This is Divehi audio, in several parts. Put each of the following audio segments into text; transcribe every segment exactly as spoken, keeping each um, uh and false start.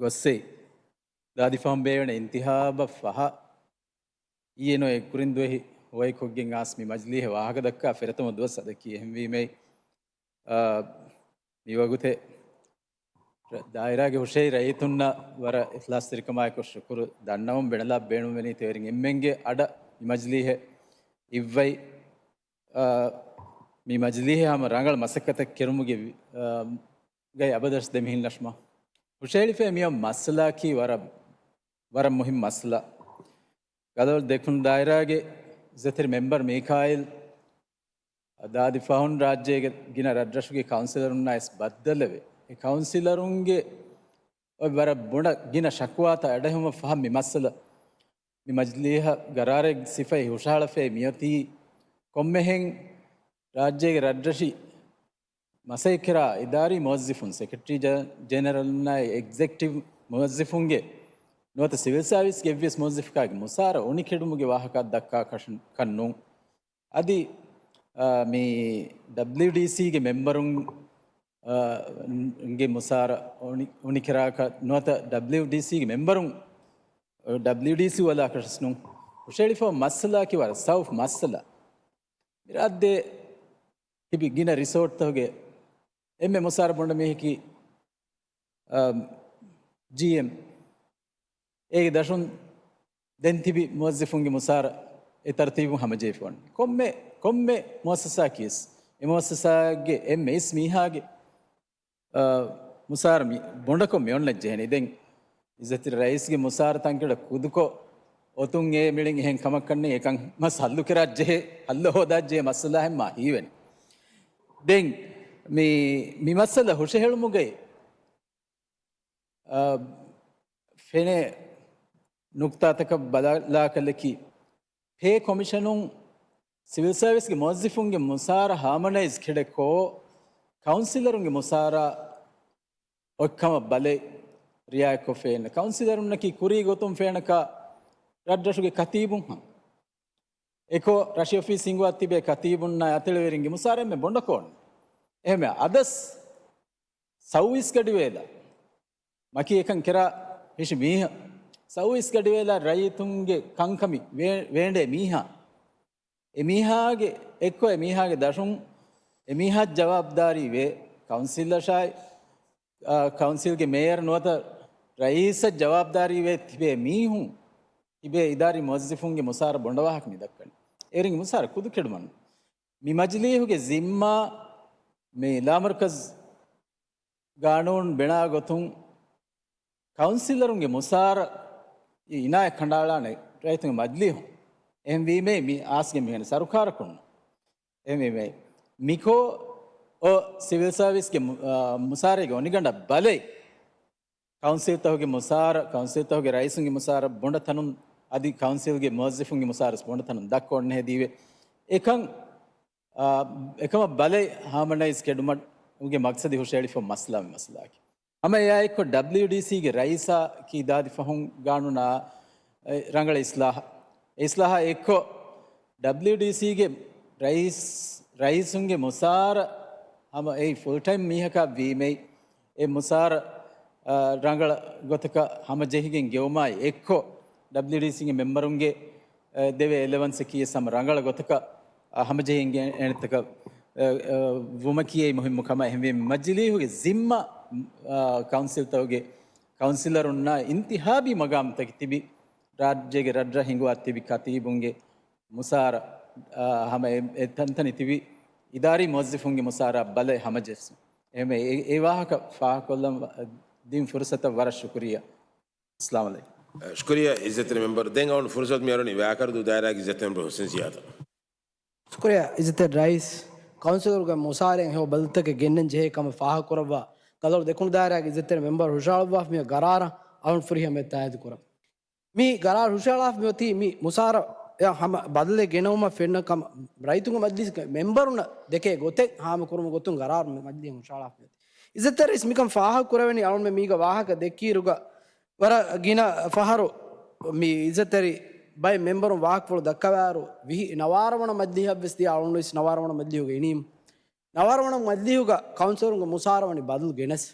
ގޮއްސެއް ދާދި ފަހުން ބޭވެނެ އިންތިހާބަށް ފަހަ އިއްޔެ ނޯ އެ ކުރިން ދުވަހި ހުވައިކޮށްގެން އާސް މި މަޖިލީހެ ވާހަކަ ދައްކާ ފެރަތަމަ ދުވަސް އަދަކީ. އެހެންވީމެ މި ވަގުތެ ދާއިރާގެ ހުށަހެޅި ރައްޔިތުންނަށް ވަރަށް އިޚްލާޞްތެރިކަމާއެކު ޝުކުރު ދަންނަވަން ބެނެލާ ބޭނުންވެނީ ތެވެރިން އެންމެންގެ އަޑަށް މި މަޖިލީހެ އިއްވައި، މި މަޖިލީހެ ހަމަ ރަނގަޅަށް މަސައްކަތެއް ކެރުމުގެ ގައި އަބަދަށް ދެމިހިންނަށްމަ ހުށަހެޅިފައި މިއޮ މައްސަލާކީ ވަރަށް، ވަރަށް މުހިންމު މައްސަލާ. ގަލޮޅު ދެކުނު ދާއިރާގެ އިއްޒަތްތެރި މެމްބަރު މީކާއިލް ދާދި ފަހުން ރާއްޖޭގެ ގިނަ ރަށްރަށުގެ ކައުންސިލަރުންނާ އިސް ބައްދަލެވެ. އެ ކައުންސިލަރުންގެ އޮތް ވަރަށް ބޮޑަށް ގިނަ ޝަކުވާތައް އަޑައެހުމަށް ފަހަ މި މައްސަލަ މި މަޖިލީހަށް ގަރާރެއް ސިފައި ހުށަހަޅަފައި މިއޮތީ ކޮންމެހެން ރާއްޖޭގެ ރަށްރަށި މަސައްކަތްކުރާ އިދާރީ މުވައްޒިފުން، ސެކްރެޓަރީ ޖެ-، ޖެނެރަލްނާއި އެގްޒެކްޓިވް މުވައްޒިފުންގެ ނުވަތަ ސިވިލް ސާވިސްގެ އެއްވެސް މުވައްޒިފަކާގެ މުސާރަ އުނިކެޑުމުގެ ވާހަކަ ދައްކާ ކަށު-، ކަންނޫން. އަދި، އާ، މި ޑަބްލިޔުޑީސީގެ މެމްބަރުން، އާ، ގެ މުސާރަ އުނި-، އުނިކެރާކަށް ނުވަތަ ޑަބްލިޔުޑީސީގެ މެމްބަރުން، އާ، ޑަބްލިޔުޑީސީ ވަލާކަށް ނޫން. ހުށަހެޅިފަ މައްސަލާކީ ވަރަށް ސައުފް މައްސަލަ. މިރާއްދޭ ތިބި ގިނަ ރިސޯޓްތަކުގެ އެންމެ މުސާރަ ބޮނޑ މީހަކީ، އަ، ޖީއެމް. އޭގެ ދަށުން ދެން ތިބި މުވައްޒިފުންގެ މުސާރަ އެ ތަރުތީބުން ހަމަޖެހިފަ ވަން. ކޮންމެ، ކޮންމެ މުއައްސަސާ ކިޔަސް އެ މުއައްސަސާގެ އެންމެ އިސް މީހާގެ އަ، މުސާރަ މި ބޮނޑަކޮށް މި އޮންނަން ޖެހެނީ. ދެން އިއްޒަތްތެރި ރައީސްގެ މުސާރަ ތަންކޮޅެއް ކުދުކޮށް އޮތުން އޭ މިޅިން އެހެން ކަމަކަށް ނެތް އެކަން މަސް ހައްލު ކެރާ ޖެހޭ، ހައްލު ހޯދާ ޖެހޭ މައްސަލާ ހެން މާ ހީވެނީ. ދެން މި، މި މައްސަލަ ހުށަހެޅުމުގައި، އަ، ފެނޭ ނުކުތާތަކަށް ބަލާކަލަކީ، ޕޭ ކޮމިޝަނުން ސިވިލް ސާވިސްގެ މުވައްޒިފުންގެ މުސާރަ ހާމަނައިޒް ކެޑެކޯ، ކައުންސިލަރުންގެ މުސާރަ އޮތްކަމަށް ބަލައި ރިއާޔަތްކޮށްފައިން. ކައުންސިލަރުންނަކީ ކުރީ ގޮތުން ފެނަކަ ރަށްރަށުގެ ކަތީބުން ހަމަ. އެކޯ ރަށި އޮފީސް ހިނގުވާ ތިބޭ ކަތީބުންނާ އަތެޅިވެރިންގެ މުސާރަ އެންމެ ބޮނޑަކޯން. އެހެމެ އަދަސް ސައުވީސް ގަޑިވޭލަ މަކީ އެކަން ކެރާ ހިށި މީހަ. ސައުވީސް ގަޑިވޭލާ ރައްޔިތުންގެ ކަންކަމި ވޭ-، ވޭނޑޭ މީހާ. އެ މީހާގެ އެއްކޮށް އެ މީހާގެ ދަށުން އެ މީހާ ޖަވާބުދާރީ ވޭ. ކައުންސިލަށާއި، އާ، ކައުންސިލްގެ މޭޔަރ ނުވަތަ ރައީސަށް ޖަވާބުދާރީ ވޭ ތިބޭ މީހުން ތިބޭ އިދާރީ މުވައްޒިފުންގެ މުސާރަ ބޮނޑަވާހަކަ މި ދައްކަނީ. އޭރުންގެ މުސާރަ ކުދުކެޑުމަން މި މަޖިލީހުގެ ޒިންމާ މި ލާމަރުކަޒް ގާނޫނު ބެނާ ގޮތުން ކައުންސިލަރުންގެ މުސާރަ އިނާޔަތް ކަނޑައަޅާނެ ރައްޔިތުންގެ މަޖިލީހުން. އެހެންވީމޭ މި އާސްގެ މިހެން ސަރުކާރަކުން. އެހެންވީމޭ މިކޯ އޮ ސިވިލް ސާވިސްގެ މު-، އާ، މުސާރައިގެ އޮނިގަނޑަށް ބަލައި، ކައުންސިލްތަކުގެ މުސާރަ، ކައުންސިލްތަކުގެ ރައީސުންގެ މުސާރަ ބޮނޑަ ތަނުން އަދި ކައުންސިލްގެ މުވައްޒިފުންގެ މުސާރަސް ބޮނޑަ ތަނުން ދައްކަ އޮންނަ ހެދީވެ. އެކަން، އާ، އެކަމަށް ބަލައި ހާމަނައިޒް ކެޑުމަށް އުގެ މަގްސަދި ހުށަހެޅިފަ މައްސަލާ މި މައްސަލާއަކީ. ހަމަ އެއާއެއްކޮށް ޑަބްލިޔުޑީސީގެ ރައީސާ ކީ ދާދި ފަހުން ގާނޫނާ އެ ރަނގަޅަ އިސްލާހަ. އެ އިސްލާހާ އެއްކޮށް ޑަބްލިޔުޑީސީގެ ރައީސް، ރައީސުންގެ މުސާރަ ހަމަ އެއީ ފުލް ޓައިމް މީހަކާ ވީމެއި އެ މުސާރަ، އާ، ރަނގަޅަ ގޮތަކަށް ހަމަޖެހިގެން ގެއުމާއި އެއްކޮށް ޑަބްލިޔުޑީސީގެ މެމްބަރުންގެ، އާ، ދެވޭ އެލަވަންސަކީ ވެސް ހަމަ ރަނގަޅަ ގޮތަކަށް، އާ، ހަމަޖެހިގެން އެނެތަކަށް، އާ، އާ، ވުމަކީ އެއީ މުހިއްމު ކަމަށް. އެހެންވީމަ މަޖިލީހުގެ ޒިންމާ، އާ، ކައުންސިލްތަކުގެ ކައުންސިލަރުންނާ އިންތިހާބީ މަގާމްތަކެއް ތިބި ރާއްޖޭގެ ރަށްރަށް ހިނގުވާ ތިބި ކަތީބުންގެ މުސާރަ، އާ، ހަމަ އެ، އެ ތަންތަނި ތިބި އިދާރީ މުވައްޒިފުންގެ މުސާރަ ބަލައި ހަމަޖެއްސުން. އެހެންވެ، އެ، އެ ވާހަކަ ފާހަގަކޮށްލަން ދިން ފުރުސަތަށް ވަރަށް ޝުކުރިއްޔާ. އައްސަލާމު ޢަލައިކުމް. ޝުކުރިއްޔާ އިއްޒަތްތެރި މެމްބަރު. ދެން އަޅުން ފުރުސަތު މި އަރުނީ ވައިކަރުދޫ ދާއިރާގެ އިއްޒަތްތެރި މެމްބަރު ހުސެން ޒިޔާދަށް. ޝުކުރިއްޔާ އިއްޒަތްތެރި ރައީސް. ކައުންސިލަރުގެ މުސާރައިން ހެޔޮ ބަދަލުތަކެއް ގެންނަން ޖެހޭ ކަމަށް ފާހަގަކުރައްވާ، ގަލޮޅު ދެކުނު ދާއިރާގެ އިއްޒަތްތެރި މެމްބަރު ހުށަހަޅައްވާފަ މި ގަރާރަށް އަޅުން ފުރިހަމަ ތާއީދު ކުރަން. މި ގަރާރު ހުށަހަޅާފަ މިއޮތީ މި މުސާރަ އެ ހަމަ ބަދަލެއް ގެނައުމަށް ފެންނަ ކަމަށް ރައްޔިތުންގެ މަޖިލީސްގެ މެމްބަރުންނަށް ދެކޭ ގޮތެއް ހާމަކުރުމުގެ ގޮތުން ގަރާރު މި މަޖިލީހުން ހުށަހަޅާފަ މިއޮތީ. އިއްޒަތްތެރި ރައީސް މިކަން ފާހަގަކުރެވެނީ އަޅުންމެން މީގަ ވާހަކަ ދެއްކިއިރުގަ ވަރަށް ގިނަ ފަހަރު މި އިއްޒަތްތެރި ބައެއް މެމްބަރުން ވާހަކަފުޅު ދައްކަވާއިރު ވިހި ނަވާރަ ވަނަ މަޖިލީހަށްވެސް ދިޔަ އަޅުން ވެސް ނަވާރަ ވަނަ މަޖިލީހުގަ އިނީމު. ނަވާރަ ވަނަ މަޖިލީހުގަ ކައުންސިލުންގެ މުސާރަ ވަނީ ބަދަލު ގެނެސް.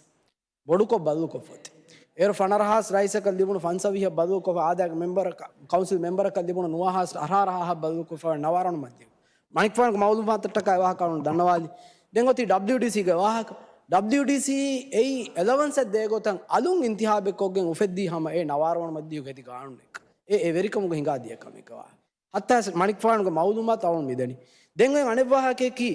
ބޮޑުކޮށް ބަދަލުކޮށްފަ އޮތީ. އޭރު ފަނަރަ ހާސް ރައީސަކަށް ލިބުނު ފަންސަވީހަށް ބަދަލުކޮށްފަ އާދައިގެ މެމްބަރަކަށް، ކައުންސިލް މެމްބަރަކަށް ލިބުނު ނުވަ ހާސް އަށާރަ ހާހަށް ބަދަލުކޮށްފަ ނަވާރަނު މައްދި. މަނިކުފާނުގެ މައުލޫމާތަށްޓަކާ އެ ވާހަކަ އަޅުން ދަންނަވާލި. ދެން އޮތީ ޑަބްލިޔުޑީސީގެ ވާހަކަ. ޑަބްލިޔުޑީސީ އެއީ އެލަވަންސެއް ދޭ ގޮތަށް އަލުން އިންތިހާބެއް ކޮށްގެން އުފެއްދީ ހަމަ އެ ނަވާރަނު މައްދިޔުގެ އެދި ގާނޫނެއް. އެ އެ ވެރިކަމުގަ ހިނގާދިޔަ ކަމެއް ވާހަކަ. ހައްތާ މަނިކުފާނުގެ މައުލޫމާތު އަޅުން މިދަނީ. ދެން އޮތް އަނެއް ވާހަކައަކީ،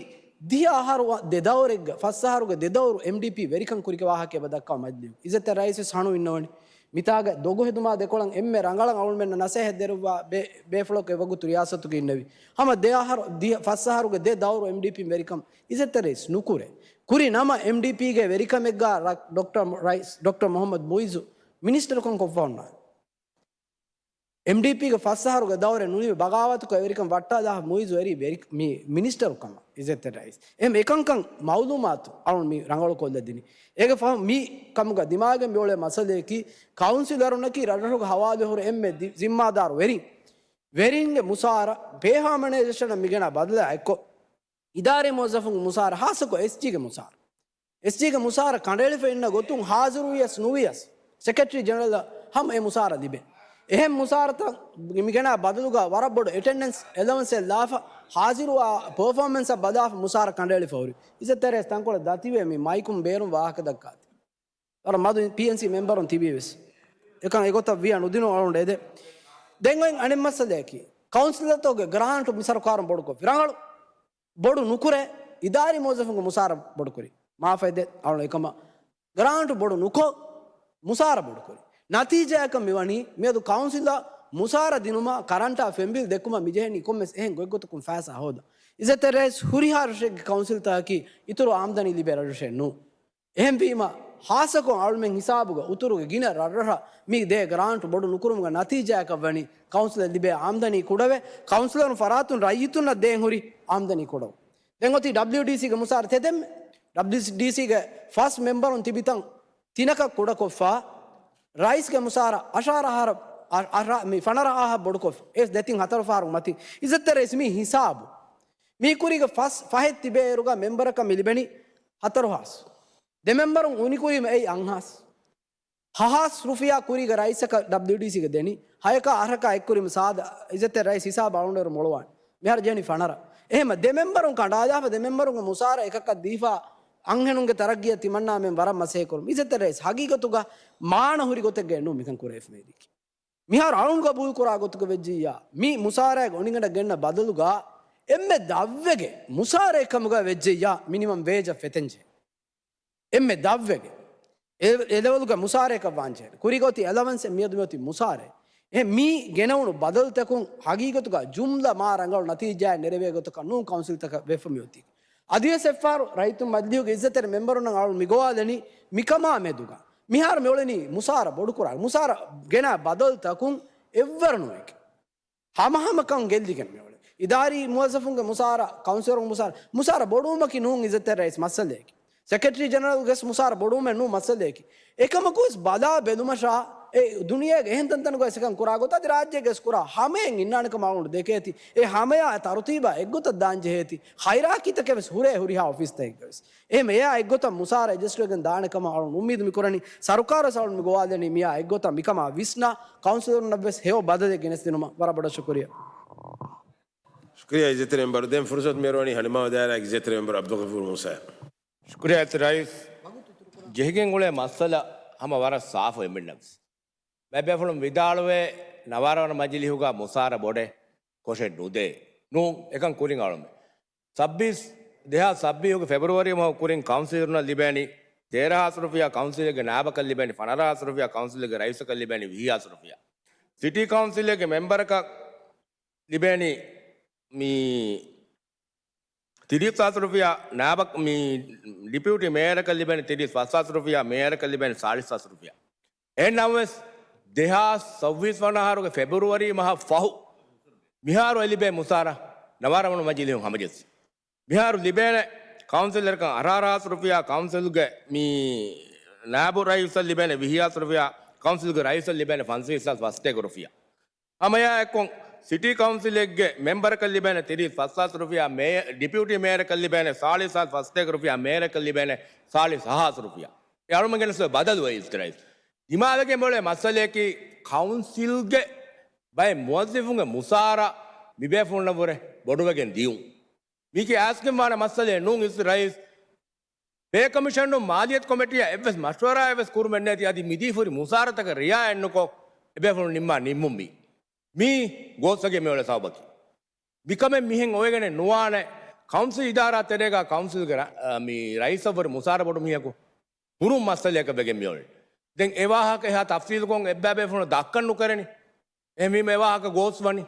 ދިހަ އަހަރު ދެ ދައުރެއްގަ، ފަސް އަހަރުގެ ދެ ދައުރު އެމްޑީޕީ ވެރިކަން ކުރިގެ ވާހަކަ އެބަ ދައްކާ މަޖިލީހު. އިއްޒަތްތެރި ރައީސް ވެސް ހަނު އިންނަވަނީ. މިތާގަ ދޮގު ހެދުމާ ދެކޮޅަށް އެންމެ ރަނގަޅަށް އަޅުމެންނަށް ނަސޭހަތް ދެރައްވާ ބޭ، ބޭފުޅަކު އެ ވަގުތު ރިޔާސަތުގަ އިންނެވި. ހަމަ ދެ އަހަރު، ދިހަ، ފަސް އަހަރުގެ ދެ ދައުރު އެމްޑީޕީން ވެރިކަން އިއްޒަތްތެރި ރައީސް ނުކުރޭ. ކުރި ނަމަ އެމްޑީޕީގެ ވެރިކަމެއްގަ ރަ-، ޑޮކްޓަރ ރައީސް، ޑޮކްޓަރ މުހައްމަދު މުއިއްޒު މިނިސްޓަރުކަން ކޮށްފަ އޮންނާނެ. އެމްޑީޕީގެ ފަސް އަހަރުގެ ދައުރެއް ނުލިބި ބަޣާވާތުކޮށް ވެރިކަން ވައްޓާލާ މުއިއްޒު އެރީ ވެރި-، މި މިނިސްޓަރު ކަމަށް އިއްޒަތްތެރި ރައީސް. އެހެން އެކަންކަން މައުލޫމާތު އަޅުން މި ރަނގަޅު ކޮށްލަދިނީ. އޭގެ ފަހު މި ކަމުގަ ދިމާގެން މިއުޅޭ މައްސަލައަކީ، ކައުންސިލަރުންނަކީ ރަށްރަށުގެ ހަވާލުވެ ހުރި އެންމެ ދި-، ޒިންމާދާރު ވެރިން. ވެރިންގެ މުސާރަ ޕޭ ހާމަނައިޒޭޝަނަށް މިގެނާ ބަދަލާ އެއްކޮށް، އިދާރީ މުވައްޒަފުންގެ މުސާރަ ހާއްސަކޮށް އެސްޖީގެ މުސާރަ. އެސްޖީގެ މުސާރަ ކަނޑައެޅިފަ އިންނަ ގޮތުން ހާޒިރުވިޔަސް ނުވިޔަސް، ސެކްރެޓަރީ ޖެނެރަލަށް ހަމަ އެ މުސާރަ ލިބޭ. އެހެން މުސާރަތައް މިގެނާ ބަދަލުގަ ވަރަށް ބޮޑު އެޓެންޑެންސް އެލަވަންސެއް ލާފަ، ހާޒިރުވާ ޕަރފޯމެންސަށް ބަލާފަ މުސާރަ ކަނޑައެޅިފަ ހުރި. އިއްޒަތްތެރި ރައީސް ތަންކޮޅެއް ދަތިވޭ މި މައިކުން ބޭރުން ވާހަކަ ދައްކާތި. ވަރަށް މަދު ޕީއެންސީ މެމްބަރުން ތިބީ ވެސް. އެކަން އެގޮތަށް ވިޔަ ނުދިނުން އަޅުގަނޑު އެދޭ. ދެން އޮތް އަނެއް މައްސަލައަކީ، ކައުންސިލަރތަކުގެ ގްރާންޓު މި ސަރުކާރުން ބޮޑުކޮށްފި. ރަނގަޅު. ބޮޑު ނުކުރޭ، އިދާރީ މުވައްޒަފުންގެ މުސާރަ ބޮޑުކުރި. މާފައިދޭ އަޅުން އެކަމަށް ގްރާންޓު ބޮޑު ނުކޮށް، މުސާރަ ބޮޑުކުރި. ނަތީޖާއަކަށް މިވަނީ، މިއަދު ކައުންސިލަށް މުސާރަ ދިނުމަށް ކަރަންޓާ ފެން ބިލް ދެއްކުމަށް މިޖެހެނީ ކޮންމެސް އެހެން ގޮތްގޮތަކުން ފައިސާ ހޯދަން. އިއްޒަތްތެރި ރައީސް، ހުރިހާ ރަށެއްގެ ކައުންސިލްތަކަކީ އިތުރު އާމްދަނީ ލިބޭ ރަށްރަށެއް ނޫން. އެހެންވީމަ، ހާއްސަކޮށް އަޅުމެން ހިސާބުގަ އުތުރުގެ ގިނަ ރަށްރަށަށް މި ދޭ ގްރާންޓު ބޮޑު ނުކުރުމުގެ ނަތީޖާއަކަށް ވަނީ، ކައުންސިލަށް ލިބޭ އާމްދަނީ ކުޑަވެ، ކައުންސިލަރުން ފަރާތުން ރައްޔިތުންނަށް ދޭން ހުރި އާމްދަނީ ކުޑަވުން. ދެން އޮތީ ޑަބްލިޔުޑީސީގެ މުސާރަ ތެދެއްމެ. ޑަބްލިޔުޑީސީގެ ފަސް މެމްބަރުން ތިބިތަން ތިނަކަށް ކުޑަކޮށްފަ، ރައީސްގެ މުސާރަ އަށާރަ އަހަރަށް، އަށް، އަށް، މި ފަނަރަ އަހަށް ބޮޑުކޮށްފަ. އެސް ދެތިން ހަތަރު ފަހަރު މަތި. އިއްޒަތްތެރި ރައީސް މި ހިސާބު. މީ ކުރީގެ ފަސް ފަހެއް ތިބޭއިރުގަ މެމްބަރަކަށް މި ލިބެނީ ހަތަރު ހާސް. ދެ މެމްބަރުން އުނިކުރީމަ އެއީ އަށް ހާސް. ހަ ހާސް ރުފިޔާ ކުރީގެ ރައީސަކަށް ޑަބްލިޔުޑީސީގެ ދެނީ. ހަޔަކާ އަށަކާ އެއްކުރީމަ ސާދަ އިއްޒަތްތެރި ރައީސް ހިސާބަށް އަޅުނޑޭރު މޮޅުވާނެ. މިހާރު ޖެހެނީ ފަނަރަ. އެހެމަ ދެ މެމްބަރުން ކަނޑާލާފަ ދެ މެމްބަރުންގެ މުސާރަ އެކަކަށް ދީފަ އަންހެނުންގެ ތަރައްގީއަށް ތިމަންނާމެން ވަރަށް މަސޭ ކުރުން. އިއްޒަތްތެރި ރައީސް ހަގީގަތުގަ މާނަ ހުރި ގޮތެއްގައެއް ނޫން މިކަން ކުރެވިފަ މިއެދިކީ. މިހާރު އަޅުން ގަބޫލު ކުރާ ގޮތުގަ ވެއްޖެއްޔާ، މި މުސާރައިގެ އޮނިގަނޑަށް ގެންނަ ބަދަލުގަ އެންމެ ދަށްވެގެ މުސާރައެއް ކަމުގަ ވެއްޖެއްޔާ، މިނިމަމް ވޭޖަށް ފެތެންޖެ. އެންމެ ދަށްވެގެ އެ، އެ ލެވެލުގެ މުސާރައަކަށް ވާންޖެހޭނެ. ކުރިގޮތީ އެލަވަންސެއް މިއަދު މިއޮތީ މުސާރައެއް. އެ މި ގެނައުނު ބަދަލުތަކުން ހަގީގަތުގަ ޖުމްލަ މާ ރަނގަޅު ނަތީޖާއެއް ނެރެވޭ ގޮތަކަށް ނޫން ކައުންސިލްތަކަށް ވެފަ މިއޮތީ. އަދިވެސް އެއްފަހަރު ރައްޔިތުން މަޖިލީހުގެ އިއްޒަތްތެރި މެމްބަރުންނަށް އަޅުން މިގޮވާލަނީ މިކަމާ މެދުގަ. މިހާރު މިއުޅެނީ މުސާރަ ބޮޑުކުރާ، މުސާރަ ގެނާ ބަދަލުތަކުން އެއްވަރު ނުވެގެން. ހަމަހަމަކަން ގެއްލިގެން މިއުޅެނީ. އިދާރީ މުވައްޒަފުންގެ މުސާރަ، ކައުންސިލަރުންގެ މުސާރަ، މުސާރަ ބޮޑުވުމަކީ ނޫން އިއްޒަތްތެރި ރައީސް މައްސަލައެކޭ. ސެކްރެޓަރީ ޖެނެރަލްގެ މުސާރަ ބޮޑުވުމެއް ނޫން މައްސަލައެކޭ. އެކަމަކުވެސް ބަލާ ބެލުމަށާ، އެ ދުނިޔޭގެ އެހެން ތަންތަނުގަ ވެސް އެކަން ކުރާ ގޮތަށް އަދި ރާއްޖޭގެ ވެސް ކުރާ ހަމަޔަށް އިންނާނެ ކަމަށް އަޅުގަނޑު ދެކޭތީ. އެ ހަމަޔާ ތަރުތީބާ އެއްގޮތަށް ދާން ޖެހޭތީ. ހައިރާކީތަކެއް ވެސް ހުރޭ ހުރިހާ އޮފީސްތަކެއްގަ ވެސް. އެހެން އެއާ އެއްގޮތަށް މުސާރަ އެޖަސްޓްވެގެން ދާނެ ކަމަށް އަޅުން އުއްމީދު މި ކުރަނީ. ސަރުކާރު ވެސް އަޅުން މި ގޮވާލަނީ މިއާ އެއްގޮތަށް މިކަމާ ވިސްނާ، ކައުންސިލަރުންނަށް ވެސް ހެޔޮ ބަދަލެއް ގެނެސްދިނުމަށް. ވަރަށް ބޮޑަށް ޝުކުރިއްޔާ. ޝުކުރިއްޔާ އިއްޒަތްތެރި މެމްބަރު. ދެން ފުރުސަތު މިއަރުވަނީ ހަނިމާވެ ދާއިރާގެ އިއްޒަތްތެރި މެމްބަރު ޢަބްދުލްޣަފޫރު މޫސާއަށް. ޝުކުރިއްޔާ އިއްޒަތްތެރި ރައީސް. ޖެހިގެން އުޅޭ މައްސަލަ ހަމަ ވަރަށް ސާފު އެންމެންނަށް ވެސް. ބައެއް ބޭފުޅުން ވިދާޅުވޭ، ނަވާރަ ވަނަ މަޖިލީހުގަ މުސާރަ ބޮޑެއް ކޮށެއް ނުދޭ. ނޫން، އެކަން ކުރިން އަޅުމެ. ސައްބީސް، ދެހާސް ސައްބީހުގެ ފެބްރުއަރީ މަހު ކުރިން ކައުންސިލަރުންނަށް ލިބޭނީ ތޭރަ ހާސް ރުފިޔާ، ކައުންސިލެއްގެ ނާބަކަށް ލިބޭނީ ފަނަރަ ހާސް ރުފިޔާ، ކައުންސިލެއްގެ ރައީސަކަށް ލިބޭނީ ވިހި ހާސް ރުފިޔާ. ސިޓީ ކައުންސިލެއްގެ މެމްބަރަކަށް ލިބޭނީ މި ތިރީސް ހާސް ރުފިޔާ، ނާބަ-، މި ޑިޕިއުޓީ މޭޔަރަކަށް ލިބޭނީ ތިރީސް ފަސް ހާސް ރުފިޔާ، މޭޔަރަކަށް ލިބޭނީ ސާޅީސް ހާސް ރުފިޔާ. އެހެން ނަމަވެސް، ދެހާސް ސައްބީސް ވަނަ އަހަރުގެ ފެބްރުއަރީ މަހަށް ފަހު، މިހާރު އެ ލިބޭ މުސާރަ ނަވާރަ ވަނަ މަޖިލީހުން ހަމަޖެއްސި. މިހާރު ލިބޭނެ ކައުންސިލަރަކަށް އަށާރަ ހާސް ރުފިޔާ، ކައުންސިލްގެ މި ނާއިބު ރައީސަށް ލިބޭނެ ވިހި ހާސް ރުފިޔާ، ކައުންސިލްގެ ރައީސަށް ލިބޭނެ ފަންސަވީސް ހާސް ފަސްތޭކަ ރުފިޔާ. ހަމައެއާއެކު ސިޓީ ކައުންސިލެއްގެ މެމްބަރަކަށް ލިބޭނެ ތިރީސް ފަސް ހާސް ރުފިޔާ، މޭ-، ޑިޕިއުޓީ މޭޔަރަކަށް ލިބޭނެ ސާޅީސް ހާސް ފަސްތޭކަ ރުފިޔާ، މޭޔަރަކަށް ލިބޭނެ ސާޅީސް ހަ ހާސް ރުފިޔާ. އެ އަޅުމެން ގެނެސް ބަދަލު އޮތް އިސްތިރައީސް. ދިމާވެގެން މިއުޅޭ މައްސަލަޔަކީ ކައުންސިލްގެ ބައެއް މުވައްޒަފުންގެ މުސާރަ މިބޭފުޅުންނަށްވުރެ ބޮޑުވެގެން ދިޔުން. މީކީ އައިސްގެންވާނެ މައްސަލައެއް ނޫން އިސް ރައީސް. ޕޭ ކޮމިޝަނުން މާލިޔަތު ކޮމިޓީއާ އެއްވެސް މަޝްވަރާއެއްވެސް ކުރުމެއް ނެތި އަދި މިދީފުރި މުސާރަތަކަށް ރިއާޔަތްނުކޮށް އެބޭފުޅުން ނިންމާ ނިންމުން މީ. މީ ގޯސްވެގެން މިއުޅޭ ސަބަބަކީ. މިކަމެއް މިހެން އޮވެގެނެއް ނުވާނެ. ކައުންސިލް އިދާރާ ތެރޭގަ ކައުންސިލްގެ ރަ-، މި ރައީސަށްވުރެ މުސާރަ ބޮޑު މީހަކު ހުރުން މައްސަލަޔަކަށް ވެގެން މިއުޅެނީ. ދެން އެ ވާހަކަ އެހާ ތަފްސީލުކޮށް އެއްބައިބޭފުޅުން ދައްކަން ނުކެރެނީ. އެހެންވީމަ އެ ވާހަކަ ގޯސްވަނީ.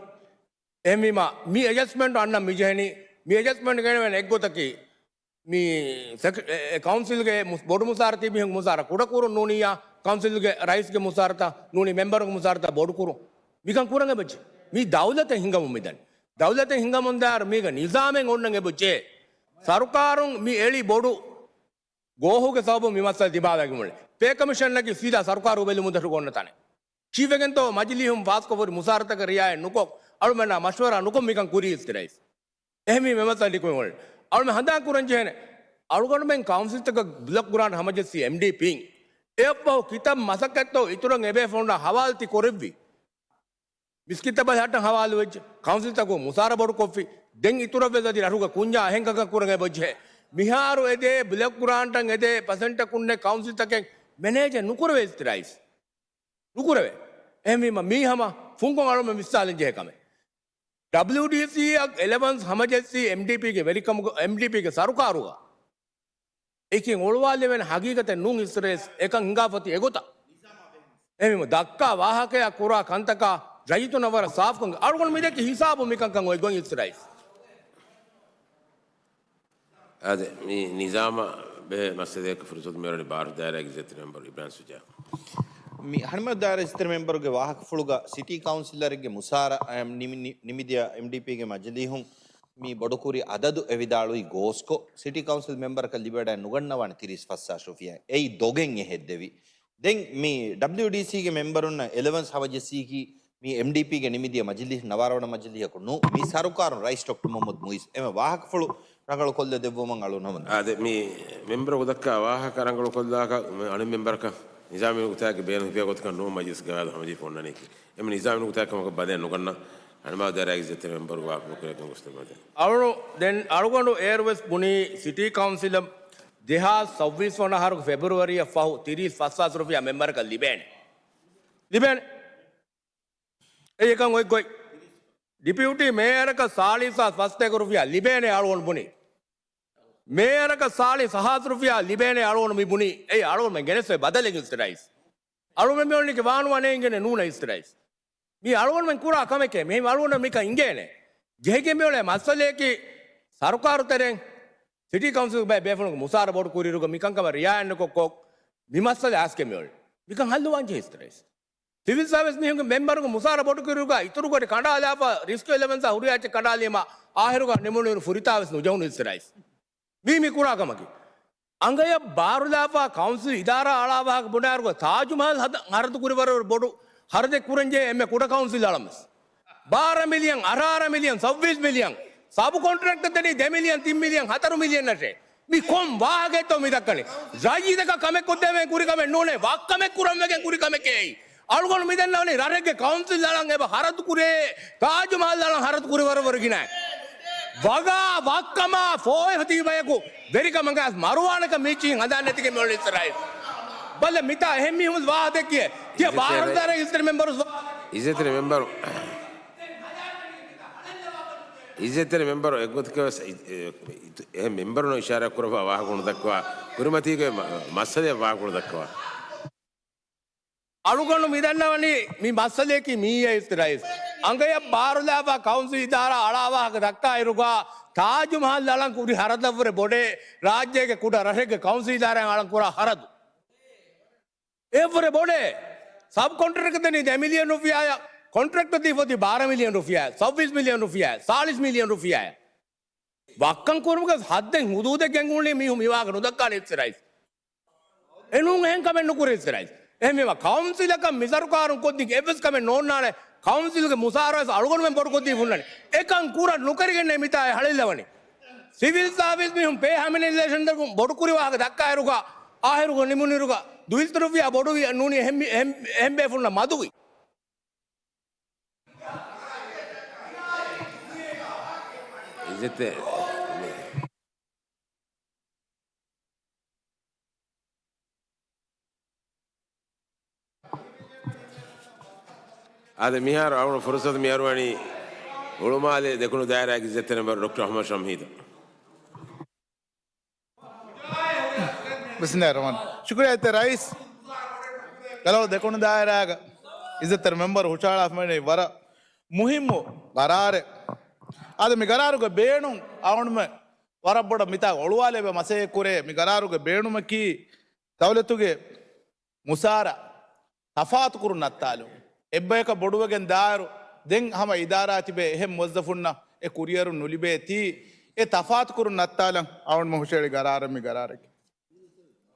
އެހެންވީމަ މި އެޑްޖަސްޓްމަންޓް އަންނަން މިޖެހެނީ. މި އެޑްޖަސްޓްމަންޓް ގެނެވެން އެއްގޮތަކީ މި ސެކް-، އެ، އެ ކައުންސިލްގެ މުސް-، ބޮޑު މުސާރަ ތިބި މިހެން މުސާރަ ކުޑަކުރުން ނޫނިއްޔާ، ކައުންސިލްގެ ރައީސްގެ މުސާރަތައް ނޫނީ މެމްބަރުގެ މުސާރަތައް ބޮޑުކުރުން. މިކަން ކުރަން އެބަޖެ. މީ ދައުލަތެއް ހިނގަމުން މިދަނީ. ދައުލަތެއް ހިނގަމުން ދާއިރު މީގަ ނިޒާމެއް އޮންނަން އެބަޖެ. ސަރުކާރުން މި އެޅި ބޮޑު ގޯހުގެ ސަބަބުން މި މައްސަލަ ދިމާވެގެން އުޅެ. ޕޭ ކޮމިޝަނަކީ ސީދާ ސަރުކާރު ބެލުމުން ދަށު ގޮންނަ ތަނެއް. ކީއްވެގެންތޯ މަޖިލީހުން ފާސްކޮށްފަހުރި މުސާރަތަކަށް ރިއާޔަތް ނުކޮށް، އަޅުމެންނާ މަޝްވަރާ ނުކޮށް މިކަން ކުރީ އިސް ރައީސް. އެހެންވީމަ މައްސަލަ ނިކުމެވުނު. އަޅުމެން ހަނދާން ކުރަން ޖެހޭނެ. އަޅުގަނޑުމެން ކައުންސިލްތަކަށް ބްލޮކް ގްރާންޓް ހަމަޖެއްސީ އެމްޑީޕީން. އެއަށްފަހު ކިތައް މަސައްކަތްތޯ އިތުރަށް އެބޭފުޅުންނާ ހަވާލު ތި ކުރެއްވި. މިސްކިތްތައް ބަލިހައްޓަން ހަވާލުވެއްޖެ. ކައުންސިލްތަކުން މުސާރަ ބޮޑުކޮށްފި. ދެން އިތުރަށްވެސް އަދި ރަށުގަ ކުންޏާ އެހެން ކަންކަން ކުރަން އެބަޖެހޭ. މިހާރު އެދޭ ބްލޮކް ގްރާންޓަށް އެދޭ ޕަސެންޓަކުންނެއް ކައުންސިލްތަކެއް މެނޭޖެއް ނުކުރެވޭ އިސް ރައީސް. ނުކުރެވޭ. އެހެންވީމަ މީ ހަމަ ފުންކޮށް އަޅުމެން ވިސްނާލަން ޖެހޭ ކަމެއް. ޑަބްލިޔުޑީސީއަށް އެލަވަންސް ހަމަޖެއްސީ އެމްޑީޕީގެ ވެރިކަމުގަ، އެމްޑީޕީގެ ސަރުކާރުގަ. އެކި އޮޅުވާލެވޭނެ ހަގީގަތެއް ނޫން އިސް ރައީސް. އެކަން ހިނގާފަތި އެގޮތަށް. އެހެންވީމަ ދައްކާ ވާހަކަޔާ ކުރާ ކަންތަކާ ރައްޔިތުންނަށް ވަރަށް ސާފުކަން އަޅުގަނޑު މިދެއްކި ހިސާބު މިކަންކަން އޮތް ގޮތް އިސް ރައީސް. އާދެ، މި ނިޒާމާ ބެހޭ މައްސަލައަކަށް ފުރުސަތު މިއުޅެނީ ބާރު ދާއިރާގެ އިއްޒަތްތެރި މެމްބަރު އިބްރާހިމް ޝުޖާ. މި ހަނިމާ ދާއިރާ އިއްޒަތްތެރި މެމްބަރުގެ ވާހަކަފުޅުގަ ސިޓީ ކައުންސިލަރެއްގެ މުސާރަ، އަ، ނިމި-، ނި-، ނިމިދިޔަ އެމްޑީޕީގެ މަޖިލީހުން މި ބޮޑުކުރި އަދަދު އެ ވިދާޅުވީ ގޯސްކޮށް، ސިޓީ ކައުންސިލް މެމްބަރަކަށް ލިބިވަޑައި ނުގަންނަވާނެ ތިރީސް ފަސް ހާސް ރުފިޔާ. އެއީ ދޮގެއް އެ ހެއްދެވީ. ދެން މި ޑަބްލިޔުޑީސީގެ މެމްބަރުންނަށް އެލަވަންސް ހަމަޖެއްސީކީ މި އެމްޑީޕީގެ ނިމިދިޔަ މަޖިލީހު، ނަވާރަވަނަ މަޖިލީހަކު ނޫ، މި ސަރުކާރުން ރައީސް ޑޮކްޓަރ މުހައްމަދު މުއިޒް އެމެ ވާހަކަފުޅު ރަނގަޅު ކޮށްލަ ދެއްވުމަށް އަޅުން ހަމަ. އާދެ، މި މެމްބަރު ދައްކާ ވާހަކަ ރަނގަޅު ކޮށްލާކަށް މި އަނެއް މެމްބަރަކަށް ނިޒާމީ ނުކުތާއެއްގެ ބޭނުން ހިފިޔާ ގޮތަކަށް ނޫން މަޖިލިސް ގަވާއިދު ހަމަޖެހިފަ އޮންނަނީކީ. އެމެ ނިޒާމީ ނުކުތާއެއް ކަމަކަށް ބަލައެއް ނުގަންނަ ހަނިމާ ދާއިރާގެ އިއްޒަތްތެރި މެމްބަރު ވާހަކަފުޅު ކުރިއަށް ގެންގޮސްދެއްވަމެ. އަޅުގަނޑު ދެން އަޅުގަނޑު އޭރުވެސް ބުނީ ސިޓީ ކައުންސިލަށް ދެހާސް ސައްބީސް ވަނަ އަހަރުގެ ފެބްރުވަރީއަށް ފަހު ތިރީސް ފަސް ހާސް ރުފިޔާ މެމްބަރަކަށް ލިބޭނެ. ލިބޭނެ. އެއީ އެކަން އޮތް ގޮތް. ޑިޕިއުޓީ މޭޔަރަކަށް ސާޅީސް ހާސް ފަސްތޭކަ ރުފިޔާ ލިބޭނެ އަޅުގަނޑު ބުނީ. މޭޔަރަކަށް ސާޅީސް ހާސް ރުފިޔާ ލިބޭނެ އަޅުގަނޑު މި ބުނީ. އެއީ އަޅުގަނޑުމެން ގެނެސް އޮތް ބަދަލެއް އިސް ރައީސް. އަޅުގަނޑު މި އޮންނަނީކީ ވާނުވާ ނޭނގޭނެ ނޫނަ އިސް ރައީސް. މީ އަޅުގަނޑުމެން ކުރާ ކަމެކޭ. މި އަޅުގަނޑު މިކަން އިނގޭނެ. ޖެހިގެން މިއުޅޭ މައްސަލަޔަކީ ސަރުކާރު ތެރެއިން ސިޓީ ކައުންސިލްގެ ބޭ-، ބޭފުޅުންގެ މުސާރަ ބޮޑު ކުރިއިރުގަ މިކަންކަމަށް ރިއާޔަތް ނުކޮށް މި މައްސަލަ އައިސްގެން މިއުޅެނީ. މިކަން ހައްލުވާން ޖެހޭ އިސް ރައީސް. ސިވިލް ސާވިސް މީހުންގެ މެމްބަރުންގެ މުސާރަ ބޮޑުކުރިއިރުގަ އިތުރު ގޮތެއް ކަނޑާލާފަ، ރިސްކް އެލަވަންސާ ހުރިހާ އެއްޗެއް ކަނޑާލީމަ، އާހިރުގަ ނިމުނުއިރު ފުރިތާވެސް ނުޖެހުނު އިސް ރައީސް. މީ މި ކުރާ ކަމަކީ. އަނގަޔަށް ބާރުލާފަ ކައުންސިލް އިދާރާ އަޅާ ވާހަކަ ބުނާއިރުގަ ތާޖު މަހަލް ހަދަ-، ހަރަދު ކުރި ވަރަށް ބޮޑު ހަރަދެއް ކުރަންޖެހޭ އެންމެ ކުޑަ ކައުންސިލް އަޅަމެސް. ބާރަ މިލިއަން، އަށާރަ މިލިއަން، ސައްބީސް މިލިއަން. ސަބް ކޮންޓްރެކްޓަރ ދެނީ ދެ މިލިއަން، ތިން މިލިއަން، ހަތަރު މިލިއަން އަށޭ. މި ކޮން ވާހަކައެއްތޯ މި ދައްކަނީ؟ ރައްޔިތަކަށް ކަމެއް ކޮށްދެވޭން ކުރި ކަމެއް ނޫނޭ، ވައްކަމެއް ކުރަން ވެގެން ކުރި ކަމެކޭ. އަޅުގަނޑު މި ދަންނަވަނީ ރަށެއްގެ ކައުންސިލް އަޅަން އެބަ ހަރަދު ކުރޭ، ތާޖު މަހަލް އަޅަން ހަރަދު ކުރި ވަރަށް ވަރުގިނައި. ވަގާ ވައްކަމާ ފޯހެތީ ބަޔަކު ވެރިކަމަށް ގާސް މަރުވާނެކަން މީޗީން ހަނދާން ނެތިގެން މިއުޅެނީ އިސް ރައީސް. ބަލަ މިތާ އެހެން މީހުން ވާހަކަ ދެއްކިޔޭ. ތިޔަ ބާރަ ދާއިރާ އިއްޒަތްތެރި މެމްބަރު ވާ-، އިއްޒަތްތެރި މެމްބަރު، އިއްޒަތްތެރި މެމްބަރު އެއްގޮތަކަށް ވެސް އި-، އެ، އެހެން މެމްބަރުން އިޝާރާތް ކުރައްވާ ވާހަކަ ނުދައްކަވާ، ކުރިމަތީގެ މަ-، މައްސަލައެއް ވާހަކަ ނުދައްކަވާ. އަޅުގަނޑު މި ދަންނަވަނީ މި މައްސަލަޔަކީ މިއީ އިސް ރައީސް. އަނގަޔަށް ބާރުލާފަ ކައުންސިލް އިދާރާ އަޅާ ވާހަކަ ދައްކާއިރުގަ ތާޖު މަހަލް އަޅަން ކުރި ހަރަދަށްވުރެ ބޮޑޭ، ރާއްޖޭގެ ކުޑަ ރަށެއްގެ ކައުންސިލް އިދާރާއިން އަޅަން ކުރާ ހަރަދު. އެއަށްވުރެ ބޮޑޭ. ސަބް ކޮންޓްރެކްޓަރަކަށް ދެނީ ދެ މިލިއަން ރުފިޔާއަށް، ކޮންޓްރެކްޓަރ ދީފަ އޮތީ ބާރަ މިލިއަން ރުފިޔާއަށް، ސައްބީސް މިލިއަން ރުފިޔާއަށް، ސާޅީސް މިލިއަން ރުފިޔާއަށް. ވައްކަން ކުރުމުގެ ހައްދެއް ހުދޫދެއް ގެންގުޅުނީ މީހުން މި ވާހަކަ ނުދައްކާނެ އިސް ރައީސް. އެނޫން އެހެން ކަމެއް ނުކުރޭ އިސް ރައީސް. އެހެންވީމަ ކައުންސިލަކަށް މި ސަރުކާރުން ކޮށްދިން އެއްވެސް ކަމެއް ނޯންނާނެ. ކައުންސިލްގެ މުސާރަ ވެސް އަޅުގަނޑުމެން ބޮޑު ކޮށްދީފަ ހުންނަނީ. އެކަން ކުރަން ނުކެރިގެންނޭ މިތާ އެ ހަޅޭއްލަވަނީ. ސިވިލް ސާވިސް މީހުން ޕޭ ހަމަނަލިޒޭޝަންތަކުން ބޮޑުކުރި ވާހަކަ ދައްކާއިރުގަ އާހިރުގަ ނިމުނިރުގަ ދުވިލްތުރުފިޔާ ބޮޑުވި ނޫނީ އެހެން، އެހެން، އެހެން ބޭފުޅުންނަށް މަދުވި. އިއްޒަތްތެރި. އާދެ، މިހާރު އަޅުގަނޑު ފުރުސަތު މި އަރުވަނީ ހުޅުމާލެ ދެކުނު ދާއިރާގެ އިއްޒަތްތެރި މެމްބަރު ޑޮކްޓަރ އަޙްމަދު ޝަމްހީދަށް. ބިސްމިﷲިއްރަޙްމާނިއްރަޙީމް. ޝުކުރިއްޔާ އިއްޒަތްތެރި ރައީސް. ގަލޮޅު ދެކުނު ދާއިރާގަ އިއްޒަތްތެރި މެމްބަރު ހުށަހަޅާފައިވަނީ ވަރަށް މުހިއްމު ގަރާރެއް. އާދެ، މި ގަރާރުގެ ބޭނުން އަޅުގަނޑުމެން ވަރަށް ބޮޑަށް މިތާ އޮޅުވާލެވޭ މަސައްކަތް ކުރޭ. މި ގަރާރުގެ ބޭނުމަކީ ދައުލަތުގެ މުސާރަ ތަފާތުކުރުން ނައްތާލުން. އެއްބަޔަކަށް ބޮޑުވެގެން ދާއިރު، ދެން ހަމަ އިދާރާ ތިބޭ އެހެން މުވައްޒަފުންނަށް އެ ކުރިއެރުން ނުލިބޭތީ، އެ ތަފާތުކުރުން ނައްތާލަން އަޅުގަނޑުމެން ހުށަހެޅި ގަރާރެއް މި ގަރާރަކީ.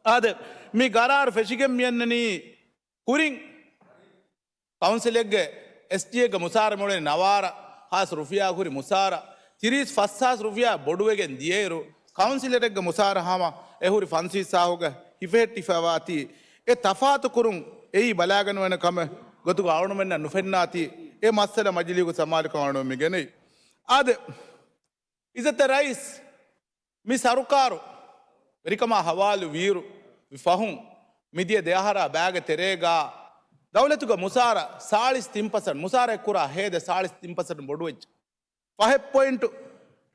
އާދެ، މި ގަރާރު ފެށިގެން މިއަންނަނީ ކުރިން ކައުންސިލެއްގެ އެސްޑީއޭގެ މުސާރަ މިއުޅެނީ ނަވާރަ ހާސް ރުފިޔާ ހުރި މުސާރަ، ތިރީސް ފަސް ހާސް ރުފިޔާ ބޮޑުވެގެން ދިޔައިރު، ކައުންސިލަރެއްގެ މުސާރަ ހަމަ އެ ހުރި ފަންސާސް ހާސްގަ ހިފެހެއްޓިފައިވާތީ، އެ ތަފާތުކުރުން އެއީ ބަލާގަންނަވަން ކަމެއް ގޮތުގަ އަޅުގަނޑުމެންނަށް ނުފެންނާތީ، އެ މައްސަލަ މަޖިލީހުގެ ސަމާލުކަން އަޅުގަނޑު މި ގެނައީ. އާދެ، އިއްޒަތްތެރި ރައީސް، މި ސަރުކާރު ވެރިކަމާ ހަވާލު ވީއިރު ފަހުން، މިދިޔަ ދެއަހަރާ ބައިގެ ތެރޭގަ ދައުލަތުގެ މުސާރަ ސާޅީސް ތިން ޕަސެންޓް، މުސާރައެއް ކުރާ ހޭދަ ސާޅީސް ތިން ޕަސެންޓް ބޮޑުވެއްޖެ. ފަހެއް ޕޮއިންޓު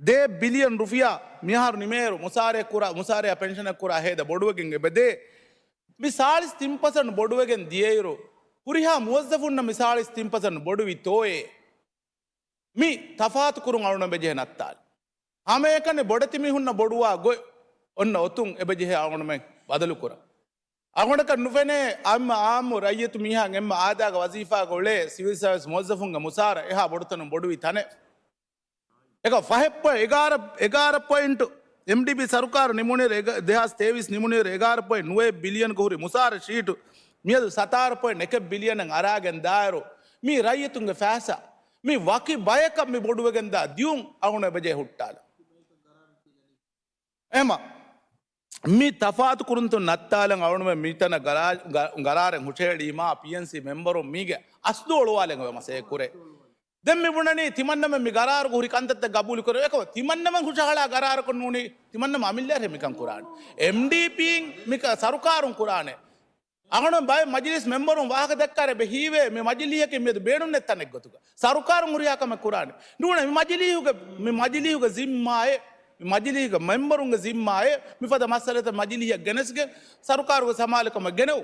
ދޭއް ބިލިއަން ރުފިޔާ މިހާރު ނިމޭއިރު، މުސާރައެއް ކުރާ، މުސާރަޔާ ޕެންޝަނެއް ކުރާ ހޭދަ ބޮޑުވެގެން އެބަދޭ. މި ސާޅީސް ތިން ޕަސެންޓް ބޮޑުވެގެން ދިޔައިރު، ހުރިހާ މުވައްޒަފުންނަށް މި ސާޅީސް ތިން ޕަސެންޓް ބޮޑުވި ތޯއޭ؟ މި ތަފާތުކުރުން އަޅުގަނޑު އެބަޖެހޭ ނައްތާލު. ހަމައެކަނި ބޮޑެތި މީހުންނަށް ބޮޑުވާ ގޮތް އޮންނަ އޮތުން އެބަޖެހޭ އަޅުގަނޑުމެން ބަދަލުކުރަން. އަޅުގަނޑަކަށް ނުފެނޭ އަމްމަ އާއްމު ރައްޔިތު މީހާ އެންމެ އާދައިގެ ވަޒީފާގަ އުޅޭ ސިވިލް ސާވިސް މުވައްޒަފުންގެ މުސާރަ އެހާ ބޮޑުތަނުން ބޮޑުވި ތަނެއް. އެކަ ފަހެއް ޕޮއިންޓް އެގާރަ، އެގާރަ ޕޮއިންޓު އެމްޑީޕީ ސަރުކާރު ނިމުނިއިރު އެގ-، ދެހާސް ތޭވީސް ނިމުނިއިރު އެގާރަ ޕޮއިންޓް ނުވައެއް ބިލިއަންގަ ހުރި މުސާރަ ޝީޓު މިއަދު ސަތާރަ ޕޮއިންޓް އެކެއް ބިލިއަނަށް އަރާގެން ދާއިރު، މީ ރައްޔިތުންގެ ފައިސާ، މީ ވަކި ބަޔަކަށް މި ބޮޑުވެގެން ދާ ދިޔުން އަޅުގަނޑު އެބަޖެހޭ ހުއްޓާލަން. އެހެމަ މި ތަފާތު ކުރުންތުން ނައްތާލަން އަޅުގަނޑުމެން މިތަނަށް ގަރާ-، ގަ-، ގަރާރެއް ހުށަހެޅީމާ، ޕީއެންސީ މެމްބަރުން މީގެ އަސްލު އޮޅުވާލެން އެބަ މަސައްކަތް ކުރޭ. ދެން މި ބުނަނީ ތިމަންނަމެން މި ގަރާރުގަ ހުރި ކަންތައްތައް ގަބޫލު ކުރޭ. އެކަމަ ތިމަންނަމެން ހުށަހަޅާ ގަރާރަކުން ނޫނީ ތިމަންނަމެން އަމިއްލައަށް މިކަން ކުރާނެ. އެމްޑީޕީން މި ކަ-، ސަރުކާރުން ކުރާނެ. އަހަނު ބައެއް މަޖިލިސް މެމްބަރުން ވާހަކަ ދައްކާރެ އެބަ ހީވޭ، މި މަޖިލީހަކީ މިއަދު ބޭނުން ނެތް ތަނެއް ގޮތުގަ. ސަރުކާރުން ހުރިހާ ކަމެއް ކުރާނެ. ނޫނޭ، މި މަޖިލީހުގެ، މި މަޖިލީހުގެ ޒިންމާއެއް، މި މަޖިލީހުގެ މެމްބަރުންގެ ޒިންމާއެއް، މިފަދަ މައްސަލަތައް މަޖިލީހަށް ގެނެސްގެން ސަރުކާރުގެ ސަމާލުކަމަށް ގެނެވު.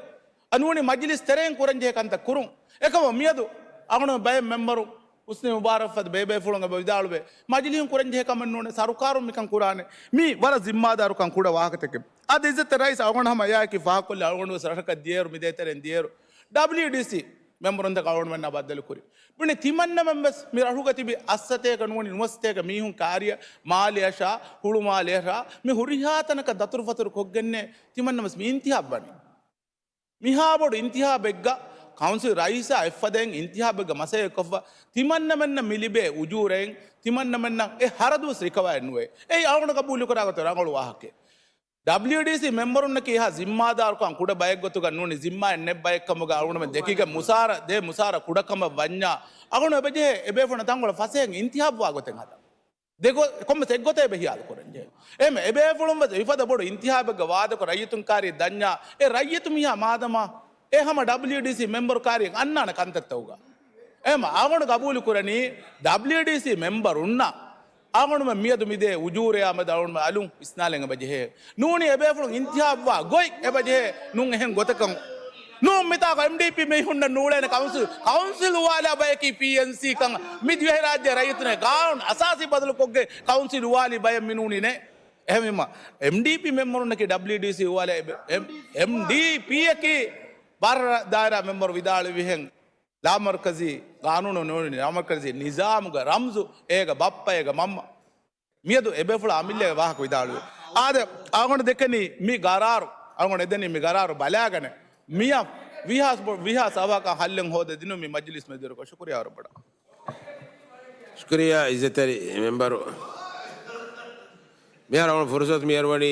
އަ ނޫނީ މަޖިލިސް ތެރެއިން ކުރަންޖެހޭ ކަންތައް ކުރުން. އެކަމަ މިއަދު އަހަނު ބައެއް މެމްބަރު ހުސްނި މުބާރަކަށް ފަދަ ބޭބޭފުޅުން އެބަ ވިދާޅުވޭ، މަޖިލީހުން ކުރަންޖެހޭ ކަމެއް ނޫނޭ، ސަރުކާރުން މިކަން ކުރާނެ. މީ ވަރަށް ޒިންމާދާރުކަން ކުޑަ ވާހަކަތަކެއް. އަދި އިއްޒަތްތެރި ރައީސް އަޅުގަނޑު ހަމަ އެއާއެކީ ފާހަގަކޮށްލި އަޅުގަނޑު ވެސް ރަށަކަށް ދިޔައިރު މި ދޭތެރެއިން ދިޔައިރު ޑަބްލިއުޑީސީ މެމްބަރުންތަކަށް އަޅުގަނޑުމެންނާ ބައްދަލުކުރި. ބުނި ތިމަންނަމެން ވެސް މި ރަށުގަ ތިބި އައްސަތޭކަ ނޫނީ ނުވަސަތޭކަ މީހުން ކާރިޔަށް މާލެއަށާ، ހުޅުމާލެއަށާ، މި ހުރިހާ ތަނަކަށް ދަތުރުފަތުރު ކޮށްގެންނޭ ތިމަންނަމެން ވެސް މި އިންތިހާބު ވަނީ. މިހާބޮޑު އިންތިހާބެއްގަ ކައުންސިލް ރައީސާ އެއްފަދައިން އިންތިހާބެއްގަ މަސައްކަތްކޮށްފަ ތިމަންނަމެންނަށް މި ލިބޭ އުޖޫރައިން ތިމަންނަމެންނަށް އެ ހަރަދުވެސް ރިކަވަރެއް ނުވޭ. އެއީ އަޅުގަނޑު ގަބޫލުކުރާ ގޮތަށް ރަނގަޅު ވާހަކައެއް. ޑަބްލިއުޑީސީ މެމްބަރުންނަކީ އެހާ ޒިންމާދާރުކަން ކުޑަ ބައެއްގޮތުގަ ނޫނީ ޒިންމާއެއް ނެތް ބައެއްކަމުގަ އަޅުގަނޑުމެން ދެކިގެން މުސާރަ ދޭ މުސާރަ ކުޑަކަމަށް ވަންޏާ އަޅުގަނޑު އެބަޖެހޭ އެބޭފުޅުންނަށް ތަންކޮޅެއް ފަސޭހައިން އިންތިހާބުވާ ގޮތެއް ހަދަން. ދެ ގޮ-، ކޮންމެސް އެއްގޮތެއް އެބަ ހިޔާލު ކުރަންޖެހޭ. އެހެން އެބޭފުޅުން ވެސް މިފަދަ ބޮޑު އިންތިހާބެއްގަ ވާދަކޮށް ރައްޔިތުން ކާރި ދަންޏާ، އެ ރައްޔިތު މީހާ މާދަމާ އެ ހަމަ ޑަބްލިއުޑީސީ މެމްބަރު ކާރިއަށް އަންނާނެ ކަންތައްތަކުގަ. އެހެން އަޅުގަނޑު ގަބޫލު ކުރަނީ ޑަބްލިއުޑީސީ މެމްބަރުންނަށް އަޅުގަނޑުމެން މިއަދު މިދޭ އުޖޫރަޔާ މެދު އަޅުގަނޑުމެން އަލުން ވިސްނާލަން އެބަޖެހޭ. ނޫނީ އެބޭފުޅުން އިންތިހާބުވާ ގޮތް އެބަޖެހޭ ނޫން އެހެން ގޮތަކަށް. ނޫން މިތާގަ އެމްޑީޕީ މީހުންނަށް ނޫޅޭނެ ކައުންސިލް، ކައުންސިލް އުވާލާ ބަޔަކީ ޕީއެންސީ ކަން. މި ދިވެހިރާއްޖެ ރައްޔިތުންނަށް ގާނޫނު އަސާސީ ބަދަލުކޮށްގެން ކައުންސިލް އުވާލި ބަޔަށް މި ނޫނީ ނެތް. އެހެންވީމަ، އެމްޑީޕީ މެމްބަރުންނަކީ ޑަބްލިއުޑީސީ އުވާލާ އެބެ-، އެމް-، އެމްޑީޕީއަކީ ބާރަ ދާއިރާ މެމްބަރު ވިދާޅުވިހެން، ލާމަރުކަޒީ ގާނޫނު ނޫނީ، ލާމަރުކަޒީ ނިޒާމުގެ ރަމްޒު އޭގެ ބައްޕަ، އޭގެ މަންމަ. މިއަދު އެބޭފުޅާ އަމިއްލައިގެ ވާހަކަ ވިދާޅުވި. އާދެ، އަޅުގަނޑު ދެކެނީ މި ގަރާރު، އަޅުގަނޑު އެދެނީ މި ގަރާރު ބަލާގަނެ، މިޔަށް ވީހާސް ބޮ-، ވީހާސް އަވަހަކަށް ހައްލެއް ހޯދަދިނުން މި މަޖިލިސް މެދުވެރިކޮށް. ޝުކުރިއްޔާ ވަރަށް ބޮޑަށް. ޝުކުރިއްޔާ އިއްޒަތްތެރި މެމްބަރު. މިހާރު އަޅުގަނޑު ފުރުސަތު މި އަރުވަނީ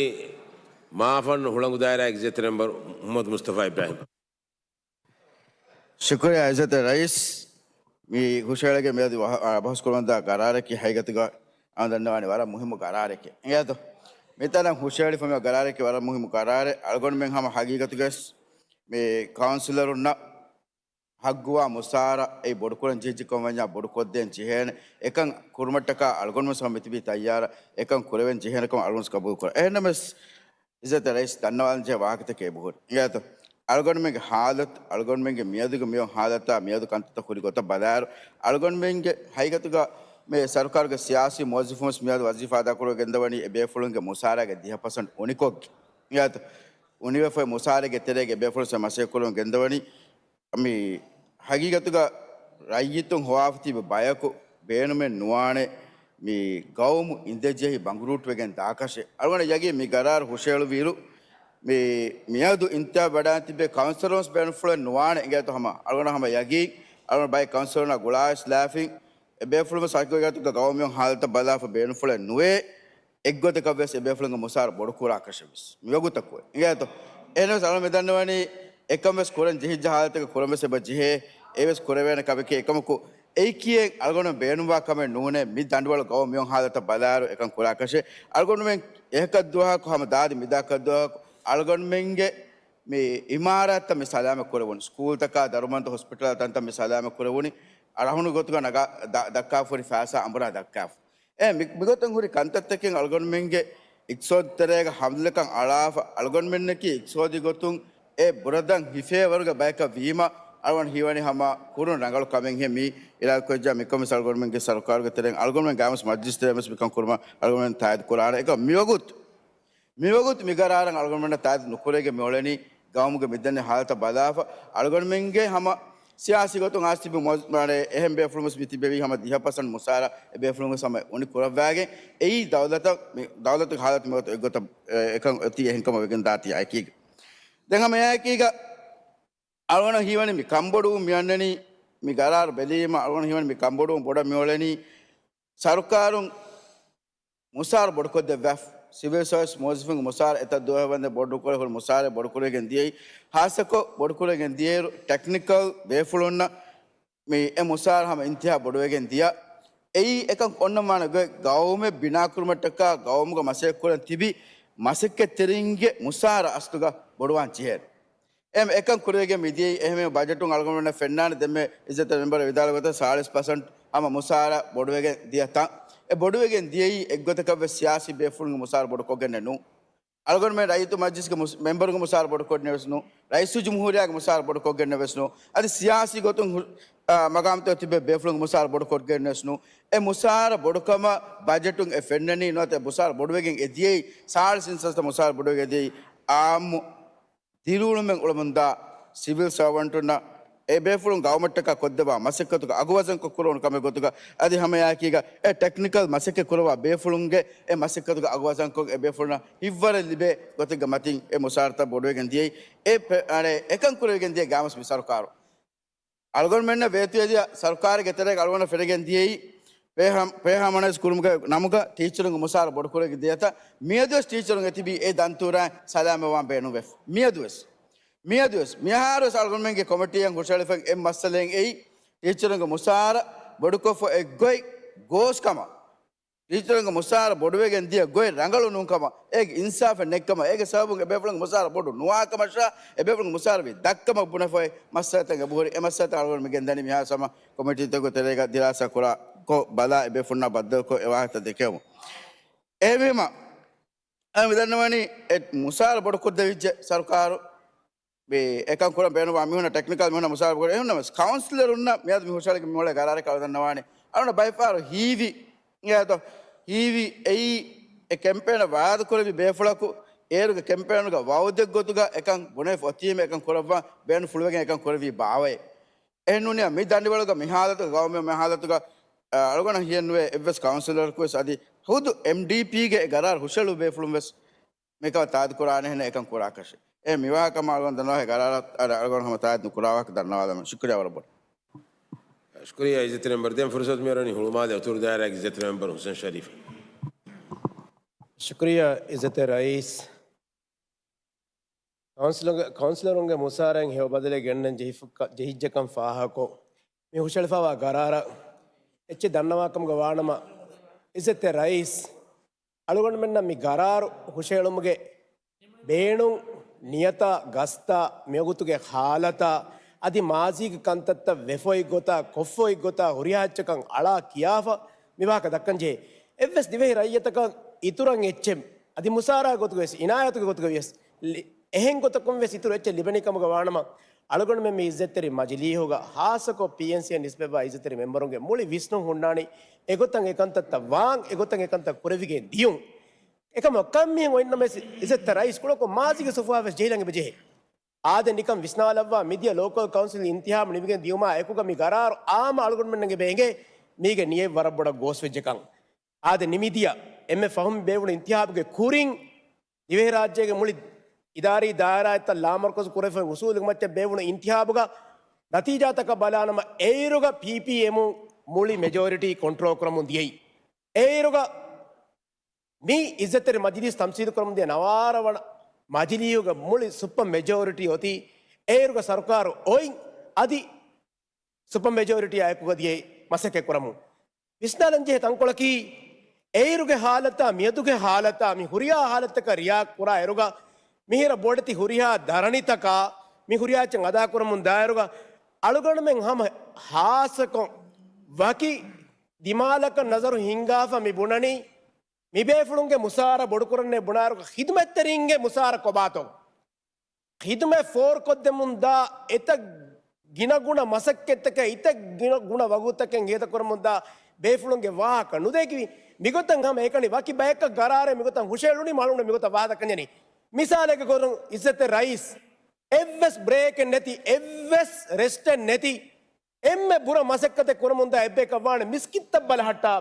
މާފަންނު ހުޅަނގު ދާއިރާގެ އިއްޒަތްތެރި މެމްބަރު މުޙައްމަދު މުޞްޠަފާ އިބްރާހިމް. ޝުކުރިއްޔާ އިއްޒަތްތެރި ރައީސް. މި ހުށައެޅިގެން މިއަދު ވަހ-، އާ، ބަހުސްކުރަމުންދާ ގަރާރަކީ ހަގީގަތުގަ އަޅުގަނޑު ދަންނަވާނީ ވަރަށް މުހިއްމު ގަރާރެކޭ. އިނގޭތޯ؟ މިތަނަށް ހުށައެޅިފަ މި ގަރާރެކޭ ވަރަށް މުހިއްމު ގަރާރެއް. އަޅުގަނޑުމެން ހަމަ ހަގީގަތުގަސް މި ކައުންސިލަރުންނަށް ހައްގުވާ މުސާރަ އެއީ ބޮޑުކުރަން ޖެހިއްޖެ ކަމަށް ވަންޏާ ބޮޑުކޮށްދޭން ޖެހޭނެ. އެކަން ކުރުމަށްޓަކާ އަޅުގަނޑުމެން ހަމަ މިތިބީ ތައްޔާރަށް އެކަން ކުރެވެން ޖެހޭނެ ކަމަށް އަޅުގަނޑު ގަބޫލުކުރަން. އެހެންނަމަވެސް އިއްޒަތްތެރި ރައީސް ދަންނަވާލަން ޖެހޭ ވާހަކަތަކެއް އެބަހުރި. އިނގޭތޯ؟ އަޅުގަނޑުމެންގެ ހާލަތު، އަޅުގަނޑުމެންގެ މިއަދުގެ މިއޮން ހާލަތާ މިއަދު ކަންތައްތައް ހުރި ގޮތަށް ބަލާއިރު، އަޅުގަނޑުމެންގެ ހަގީގަތުގަ މި ސަރުކާރުގެ ސިޔާސީ މުވައްޒަފުން ވެސް މިއަދު ވަޒީފާ އަދާކުރަން ގެންދަވަނީ އެ ބޭފުޅުންގެ މުސާރައިގެ ދިހަ ޕަސެންޓް އުނިކޮށްގެން. އިނގޭތޯ؟ އުނިވެފައި މުސާރައިގެ ތެރޭގެ ބޭފުޅުން މަސައްކަތް ކުރަން ގެންދަވަނީ. މި ހަގީގަތުގަ ރައްޔިތުން ހޮވާފަ ތިބި ބަޔަކު ބޭނުމެއް ނުވާނެ މި ގައުމު އިނދެޖެހި ބަނގުރޫޓުވެގެން ދާކަށެއް. އަޅުގަނޑަށް ޔަގީން މި ގަރާރު ހުށައެޅުވިއިރު، މި މިއަދު އިންތިހާބު ވަޑައިގެން ތިބޭ ކައުންސިލަރުން ބޭނުންފުޅެއް ނުވާނެ އިނގޭތޯ ހަމަ. އަޅުގަނޑަށް ހަމަ ޔަގީން އަޅުގަނޑު ބައެއް ކައުންސިލަރުންނާ ގުޅާވެސް ލާފިން އެ ބޭފުޅުން ވެސް ހަގީގަތުގަ ގައުމު ހާލަތަށް ބަލާފަ ބޭނުންފުޅެއް ނުވޭ. އެއްގޮތަކަށް ވެސް އެބޭފުޅުންގެ މުސާރަ ބޮޑުކުރާކަށެއް ވެސް މިވަގުތަކު އިނގޭތޯ. އެހެނަސް އަޅުގަނޑު މި ދަންނަވަނީ އެކަން ވެސް ކުރަން ޖެހިއްޖެ ހާލަތަކަށް ކުރަން ވެސް އެބަ ޖެހޭ. އެވެސް ކުރެވޭނެ ކަމެކޭ. އެކަމަކު އެއީކީއެއް އަޅުގަނޑު ބޭނުންވާ ކަމެއް ނޫނޭ. މި ދަނޑުވަޅު ގައުމު މިއޮން ހާލަތަށް ބަލާއިރު އެކަން ކުރާކަށެއް. އަޅުގަނޑުމެން އެހަކަށްދުވަހަކު ހަމަ ދާދި މިދާކަށްދުވަހަކު އަޅުގަނޑުމެންގެ މި އިމާރާތްތައް މި ސަލާމަތް ކުރެވުނު. ސްކޫލްތަކާ، ދަރުމަންތައް، ހޮސްޕިޓަލް ތަންތަން މި ސަލާމަތް ކުރެވުނީ. އަޅުގަނޑު ގޮތުގަ ނަގާ ދަ-، ދައްކާފަ ހުރި ފައިސާ އަނބުރާ ދައްކާފަ. އެ މި-، މިގޮތުން ހުރި ކަންތައްތަކެއް އަޅުގަނޑުމެންގެ އިޤްތިޞާދު ތެރޭގަ ހަމަލުކަން އަޅާފަ، އަޅުގަނޑުމެންނަކީ އިޤްތިޞާދީ ގޮތުން އެ ބުރަދަން ހިފޭ ވަރުގެ ބަޔަކަށް ވީމަ، އަޅުގަނޑު ހީވަނީ ހަމަ ކުރުން ރަނގަޅު ކަމެއްހޭ މި އިރާދަކުރައްޖާ. މިކަން ވެސް އަޅުގަނޑުމެންގެ ސަރުކާރުގެ ތެރެއިން އަޅުގަނޑުމެން ގާމުސް މަޖްލިސް ތެރެއިން ވެސް މިކަން ކުރުމަށް އަޅުގަނޑުމެން ތާއީދު ކުރާނެ. އެކަމަ މިވަގުތު، މިވަގުތު މި ގަރާރަށް އަޅުގަނޑުމެންނަށް ތާއީދު ނުކުރެވިގެން މިއުޅެނީ ގައުމުގެ މިދަނީ ހާލަތަށް ބަލާފަ، އަޅުގަނޑުމެންގެ ހަމަ ސިޔާސީ ގޮތުން އާސިބި މޮ-، މާނެ، އެހެން ބޭފުޅުން ވެސް މި ތިބެވީ ހަމަ ދިހަ ޕަސެންޓް މުސާރަ އެ ބޭފުޅުން ވެސް ހަމަ އުނި ކުރައްވާގެން އެއީ ދައުލަތަށް، މި ދައުލަތުގެ ހާލަތު މިވަގުތު އެއްގޮތަށް، އެ، އެކަން އޮތީ އެހެންކަމަށް ވެގެން ދާތީ އެކީގަ. ދެން ހަމަ އެއާއެކީގަ އަޅުގަނޑަށް ހީވަނީ މި ކަންބޮޑުވުން މިއަންނަނީ، މި ގަރާރު ބެލީމަ އަޅުގަނޑަށް ހީވަނީ މި ކަންބޮޑުވުން ބޮޑަށް މިއުޅެނީ ސަރުކާރުން މުސާރަ ބޮޑުކޮށްދެއްވާފަ. ސިވިލް ސާވިސް މުވައްޒަފުންގެ މުސާރަ އެތައް ދުވަހެއް ވަންދެން ބޮޑުކުރެ ހުރި މުސާރަ ބޮޑުކުރެވިގެން ދިޔައީ. ހާއްސަކޮށް ބޮޑުކުރެވިގެން ދިޔައިރު ޓެކްނިކަލް ބޭފުޅުންނަށް މި އެ މުސާރަ ހަމަ އިންތިހާ ބޮޑުވެގެން ދިޔަ. އެއީ އެކަން އޮންނަ މާނަ ގޮތް ގައުމެއް ބިނާކުރުމަށްޓަކާ ގައުމުގަ މަސައްކަތް ކުރަން ތިބި މަސައްކަތްތެރިންގެ މުސާރަ އަސްލުގަ ބޮޑުވާން ޖެހޭނެ. އެމް އެކަން ކުރެވިގެން މިދިޔައީ. އެހެންވެ ބަޖެޓުން އަޅުގަނޑުމެންނަށް ފެންނާނެ ދެންމެ އިއްޒަތްތެރި މެމްބަރ ވިދާޅުވި ގޮތަށް ސާޅީސް ޕަސެންޓް ހަމަ މުސާރަ ބޮޑުވެގެން ދިޔަ ތަން. އެ ބޮޑުވެގެން ދިޔައީ އެއްގޮތަކަށް ވެސް ސިޔާސީ ބޭފުޅުންގެ މުސާރަ ބޮޑުކޮށްގެންނެއް ނޫން. އަޅުގަނޑުމެން ރައްޔިތު މަޖްލިސްގެ މުސް-، މެމްބަރުންގެ މުސާރަ ބޮޑުކޮށްގެން ވެސް ނޫން. ރައީސުލްޖުމްހޫރިއްޔާގެ މުސާރަ ބޮޑުކޮށްގެން ވެސް ނޫން. އަދި ސިޔާސީ ގޮތުން ހު-، އާ، މަގާމްތައް ތިބޭ ބޭފުޅުންގެ މުސާރަ ބޮޑުކޮށްގެން ވެސް ނޫން. އެ މުސާރަ ބޮޑުކަމަށް ބަޖެޓުން އެ ފެންނަނީ ނުވަތަ މުސާރަ ބޮޑުވެގެން އެ ދިޔައީ، ސާޅީސް އިންސަސްތަ މުސާރަ ބޮޑުވެގެން ދިޔައީ އާއްމު ދިރިއުޅުމެއް އުޅެމުންދާ ސިވިލް ސަރވަންޓުންނަށް އެ ބޭފުޅުން ގައުމަށްޓަކާ ކޮށްދެއްވާ މަސައްކަތުގެ އަގުވަޒަންކޮށް ކުރެވުނު ކަމެއް ގޮތުގަ އަދި ހަމައެއާއެކީގަ އެ ޓެކްނިކަލް މަސައްކަތް ކުރައްވާ ބޭފުޅުންގެ އެ މަސައްކަތުގެ އަގުވަޒަންކޮށް އެ ބޭފުޅުންނަށް ހިތްވަރެއް ލިބޭ ގޮތެއްގެ މަތިން އެ މުސާރަތައް ބޮޑުވެގެން ދިޔައީ. އެ ޕެ-، އަނެއް އެކަން ކުރެވިގެން ދިޔަ ގާމަސް މި ސަރުކާރު. އަޅުގަނޑުމެންނަށް ވޭތުވެދިޔަ ސަރުކާރެއްގެ ތެރޭގަ އަޅުގަނޑަށް ފެނިގެން ދިޔައީ، ޕޭހަ-، ޕޭހާ މޮޑަނައިޒް ކުރުމުގެ ނަމުގަ ޓީޗަރުންގެ މުސާރަ ބޮޑުކުރެވިގެން ދިޔަތަ، މިއަދުވެސް ޓީޗަރުން އެތިބީ އެ ދަންތޫރާއިން ސަލާމަތްވާން ބޭނުންވެފަ. މިއަދުވެސް. މިއަދުވެސް. މިހާރުވެސް އަޅުގަނޑުމެންގެ ކޮމިޓީއަށް ހުށައެޅިފަ އެއް މައްސަލައެއް އެއީ، ޓީޗަރުންގެ މުސާރަ ބޮޑުކޮށްފަ އެއްގޮތް ގޯސް ކަމަށް. ޓީޗަރުންގެ މުސާރަ ބޮޑުވެގެން ދިޔަ ގޮތް ރަނގަޅު ނޫންކަމަށް، އޭގެ އިންސާފެއް ނެތްކަމަށް، އޭގެ ސަބަބުން އެބޭފުޅުންގެ މުސާރަ ބޮޑު ނުވާކަމަށާ، އެބޭފުޅުންގެ މުސާރަ ވީ ދަށްކަމަށް ބުނެފައި މައްސަލަތައް އެބަހުރި. އެ މައްސަލަތައް އަޅުގަނޑު މި ގެންދަނީ މިހާރު ހަމަ ކޮމިޓީތަކުގެ ތެރޭގަ ދިރާސާ ކުރާ ކޮށް ބަލާ އެބޭފުޅުންނާ ބައްދަލުކޮށް އެ ވާހަކަތައް ދެކެވުމުން. އެހެންވީމަ، އަ، މި ދަންނަވަނީ އެ މުސާރަ ބޮޑުކޮށްދެވިއްޖެ ސަރުކާރު މި އެކަން ކުރަން ބޭނުންވާ މީހުންނަށް ޓެކްނިކަލް މީހުންނަށް މުސާރަ ބޮޑު އެހުންނަމަސް ކައުންސިލަރުންނަށް މިއަދު މި ހުށައެޅިގެން މިއުޅޭ ގަރާރެއް އަޅުގަނޑު ދަންނަވާނެ. އަޅުގަނޑަށް ބައެއްފަހަރު ހީވި އިނގޭތޯ؟ ހީވި އެއީ އެ ކެމްޕޭނަށް ވާދަކުރެއްވި ބޭފުޅަކު އޭރުގެ ކެމްޕޭނުގަ ވައުދެއްގޮތުގަ އެކަން ބުނެފަ އޮތީމަ އެކަން ކުރައްވާ ބޭނުންފުޅުވެގެން އެކަން ކުރެއްވީ ބާވައޭ. އެހެންނޫނީ މި ދަނޑިވަޅުގަ މި ހާލަތުގަ ގައުމެއް މި ހާލަތުގަ، އަ، އަޅުގަނޑަށް ހިޔެއްނުވޭ އެއްވެސް ކައުންސިލަރަކުވެސް އަދި ހުދު އެމްޑީޕީގެ ގަރާރު ހުށައެޅު ބޭފުޅުންވެސް މިކަމަށް ތާއީދު ކުރާނެހެން އެކަން ކުރާކަށެއް. އެ މިވާހަކަ މާ އަޅުގަނޑު ދަންނަވާހެ ގަރާރަށް އަޅުގަނޑު ހަމަ ތާއީދު ނުކުރާވާކަށް ދަންނަވާލަމެ. ޝުކުރިއްޔާ ވަރަށް ބޮޑަށް. ޝުކުރިއްޔާ އިއްޒަތްތެރި މެމްބަރު. ދެން ފުރުސަތު މިއަރަނީ ހުޅުމާލެ އުތުރު ދާއިރާގެ އިއްޒަތްތެރި މެމްބަރު ހުސެން ޝަރީފް. ޝުކުރިއްޔާ އިއްޒަތްތެރި ރައީސް. ކައުންސިލުގެ، ކައުންސިލަރުންގެ މުސާރައިން ހެޔޮ ބަދަލެއް ގެންނަން ޖެހިފަ-، ޖެހިއްޖެކަން ފާހަގަކޮށް، މި ހުށައެޅިފައިވާ ގަރާރަށް އެއްޗެއް ދަންނަވާކަމުގަ ވާނަމަ، އިއްޒަތްތެރި ރައީސް، އަޅުގަނޑުމެންނަށް މި ގަރާރު ހުށައެޅުމުގެ ބޭނުން، ނިޔަތާ، ގަސްތާ، މިވަގުތުގެ ހާލަތާ، އަދި މާޒީގެ ކަންތައްތައް ވެފައި ގޮތާ، ކޮށްފައި ގޮތާ، ހުރިހާ އެއްޗަކަށް އަޅާ ކިޔާފަ، މި ވާހަކަ ދައްކަން ޖެހޭ. އެއްވެސް ދިވެހި ރައްޔިތަކަށް އިތުރަށް އެއްޗެއް، އަދި މުސާރަ ގޮތުގަވެސް، އިނާޔަތުގެ ގޮތުގަވިޔަސް، ލި-، އެހެން ގޮތަކުން ވެސް އިތުރު އެއްޗެއް ލިބެނީ ކަމުގަ ވާނަމަ، އަޅުގަނޑުމެން މި އިއްޒަތްތެރި މަޖިލީހުގަ، ހާއްސަކޮށް ޕީއެންސީއަށް ނިސްބަތްވާ އިއްޒަތްތެރި މެމްބަރުންގެ މުޅި ވިސްނުން ހުންނާނީ، އެގޮތަށް އެކަންތައްތައް ވާން، އެގޮތަށް އެކަންތައް ކުރެވިގެން ދިޔުން. އެކަމަކު ކަންމިހެން އޮތްނަމަވެސް، އިއްޒަތްތެރި ރައީސް ކުޑަކޮށް މާޒީގެ ސޮފުވާވެސް ޖެހިލަން އެބަޖެހޭ. އާދެ، ނިކަން ވިސްނާލައްވާ، މިދިޔަ ލޯކަލް ކައުންސިލް އިންތިހާބު ނިމިގެން ދިޔުމާ އެކުގަ މި ގަރާރު އާއްމު އަޅުގަނޑުމެންނަށް އެބަ އެނގޭ، މީގެ ނިޔަތް ވަރަށް ބޮޑަށް ގޯސްވެއްޖެކަން. އާދެ، ނިމިދިޔަ އެންމެ ފަހުން ބޭއްވުނު އިންތިހާބުގެ ކުރިން، ދިވެހިރާއްޖޭގެ މުޅި އިދާރީ ދާއިރާތައް ލާމަރުކަޒު ކުރެވިފައި އުސޫލުގެ މައްޗަށް ބޭއްވުނު އިންތިހާބުގަ ނަތީޖާތަކަށް ބަލާނަމަ، އެއިރުގަ ޕީޕީއެމުން މުޅި މެޖޯރިޓީ ކޮންޓްރޯލް ކުރަމުން ދިޔައީ. އެއިރުގަ މި އިއްޒަތްތެރި މަޖިލީސް ތަމްސީލު ކުރަމުން ދިޔަ ނަވާރަ ވަނަ މަޖިލީހުގަ މުޅި ސުޕަ މެޖޯރިޓީ އޮތީ އެއިރުގަ ސަރުކާރު އޮތް، އަދި ސުޕަ މެޖޯރިޓީއާ އެކުގަ ދިޔައީ މަސައްކަތް ކުރަމުން. ވިސްނާލަން ޖެހޭ ތަންކޮޅަކީ، އެއިރުގެ ހާލަތާ، މިއަދުގެ ހާލަތާ، މި ހުރިހާ ހާލަތަކަށް ރިއާކްޓް ކުރާ އިރުގަ، މިހިރަ ބޮޑެތި ހުރިހާ ދަރަނިތަކާ، މި ހުރިހާ އެއްޗެއް އަދާކުރަމުން ދާއިރުގަ، އަޅުގަނޑުމެން ހަމަ ހާއްސަކޮށް ވަކި ދިމާލަކަށް ނަޒަރު ހިންގާފަ މި ބުނަނީ، މިބޭފުޅުންގެ މުސާރަ ބޮޑުކުރަންނޭ ބުނާއިރުގަ، ޚިދުމަތްތެރިންގެ މުސާރަ ކޮބާތޯ؟ ޚިދުމަތް ފޯރުކޮށްދެމުންދާ އެތައް ގިނަގުނަ މަސައްކަތްތަކެއް، އެތައް ގިނަގުނަ ވަގުތުތަކެއް އިހަދަކުރަމުންދާ ބޭފުޅުންގެ ވާހަކަ ނުދެއްކެވި. މިގޮތަށް ހަމަ އެކަނި ވަކި ބަޔަކަށް ގަރާރެއް މިގޮތަށް ހުށައެޅުނީ މަޅުން މިގޮތަށް ވާހަކަ ކަންޏަނީ. މިސާލެއްގެ ގޮތުން އިއްޒަތްތެރި ރައީސް، އެއްވެސް ބްރޭކެއް ނެތި، އެއްވެސް ރެސްޓެއް ނެތި، އެންމެ ބުރަ މަސައްކަތެއް ކުރަމުންދާ އެއްބަޔަކަށް ވާނެ މިސްކިތްތައް ބަލަހައްޓާ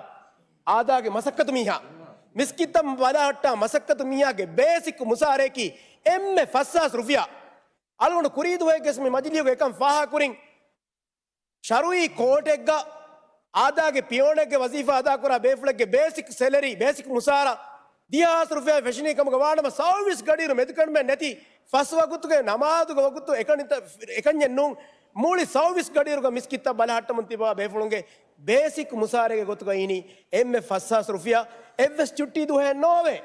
އާދާގެ މަސައްކަތު މީހާ. މިސްކިތްތައް ބަލަހައްޓާ މަސައްކަތު މީހާގެ ބޭސިކް މުސާރައަކީ އެންމެ ފަސްހާސް ރުފިޔާ. އަޅުގަނޑު ކުރީ ދުވަހެއްގެސް މި މަޖިލީހުގަ އެކަން ފާހަގަކުރިން. ޝަރުއީ ކޯޓެއްގަ އާދާގެ ޕިއޯނެއްގެ ވަޒީފާ އަދާކުރާ ބޭފުޅެއްގެ ބޭސިކް ސެލަރީ، ބޭސިކް މުސާރަ ދިހަ ހާސް ރުފިޔާ ފެށިނީ ކަމުގަ ވާނަމަ، ސައުވީސް ގަޑިއިރު މެދުކަނޑުމެއް ނެތި ފަސް ވަގުތުގެ ނަމާދުގެ ވަގުތު އެކަނިތަ-، އެކަންޏެއް ނޫން. މުޅި ސައުވީސް ގަޑިއިރުގަ މިސްކިތްތައް ބަލަހައްޓަމުން ތިބާ ބޭފުޅުންގެ ބޭސިކް މުސާރައިގެ ގޮތުގަ އިނީ އެންމެ ފަސް ހާސް ރުފިޔާ. އެއްވެސް ޗުއްޓީ ދުވަހެއް ނޯވޭ.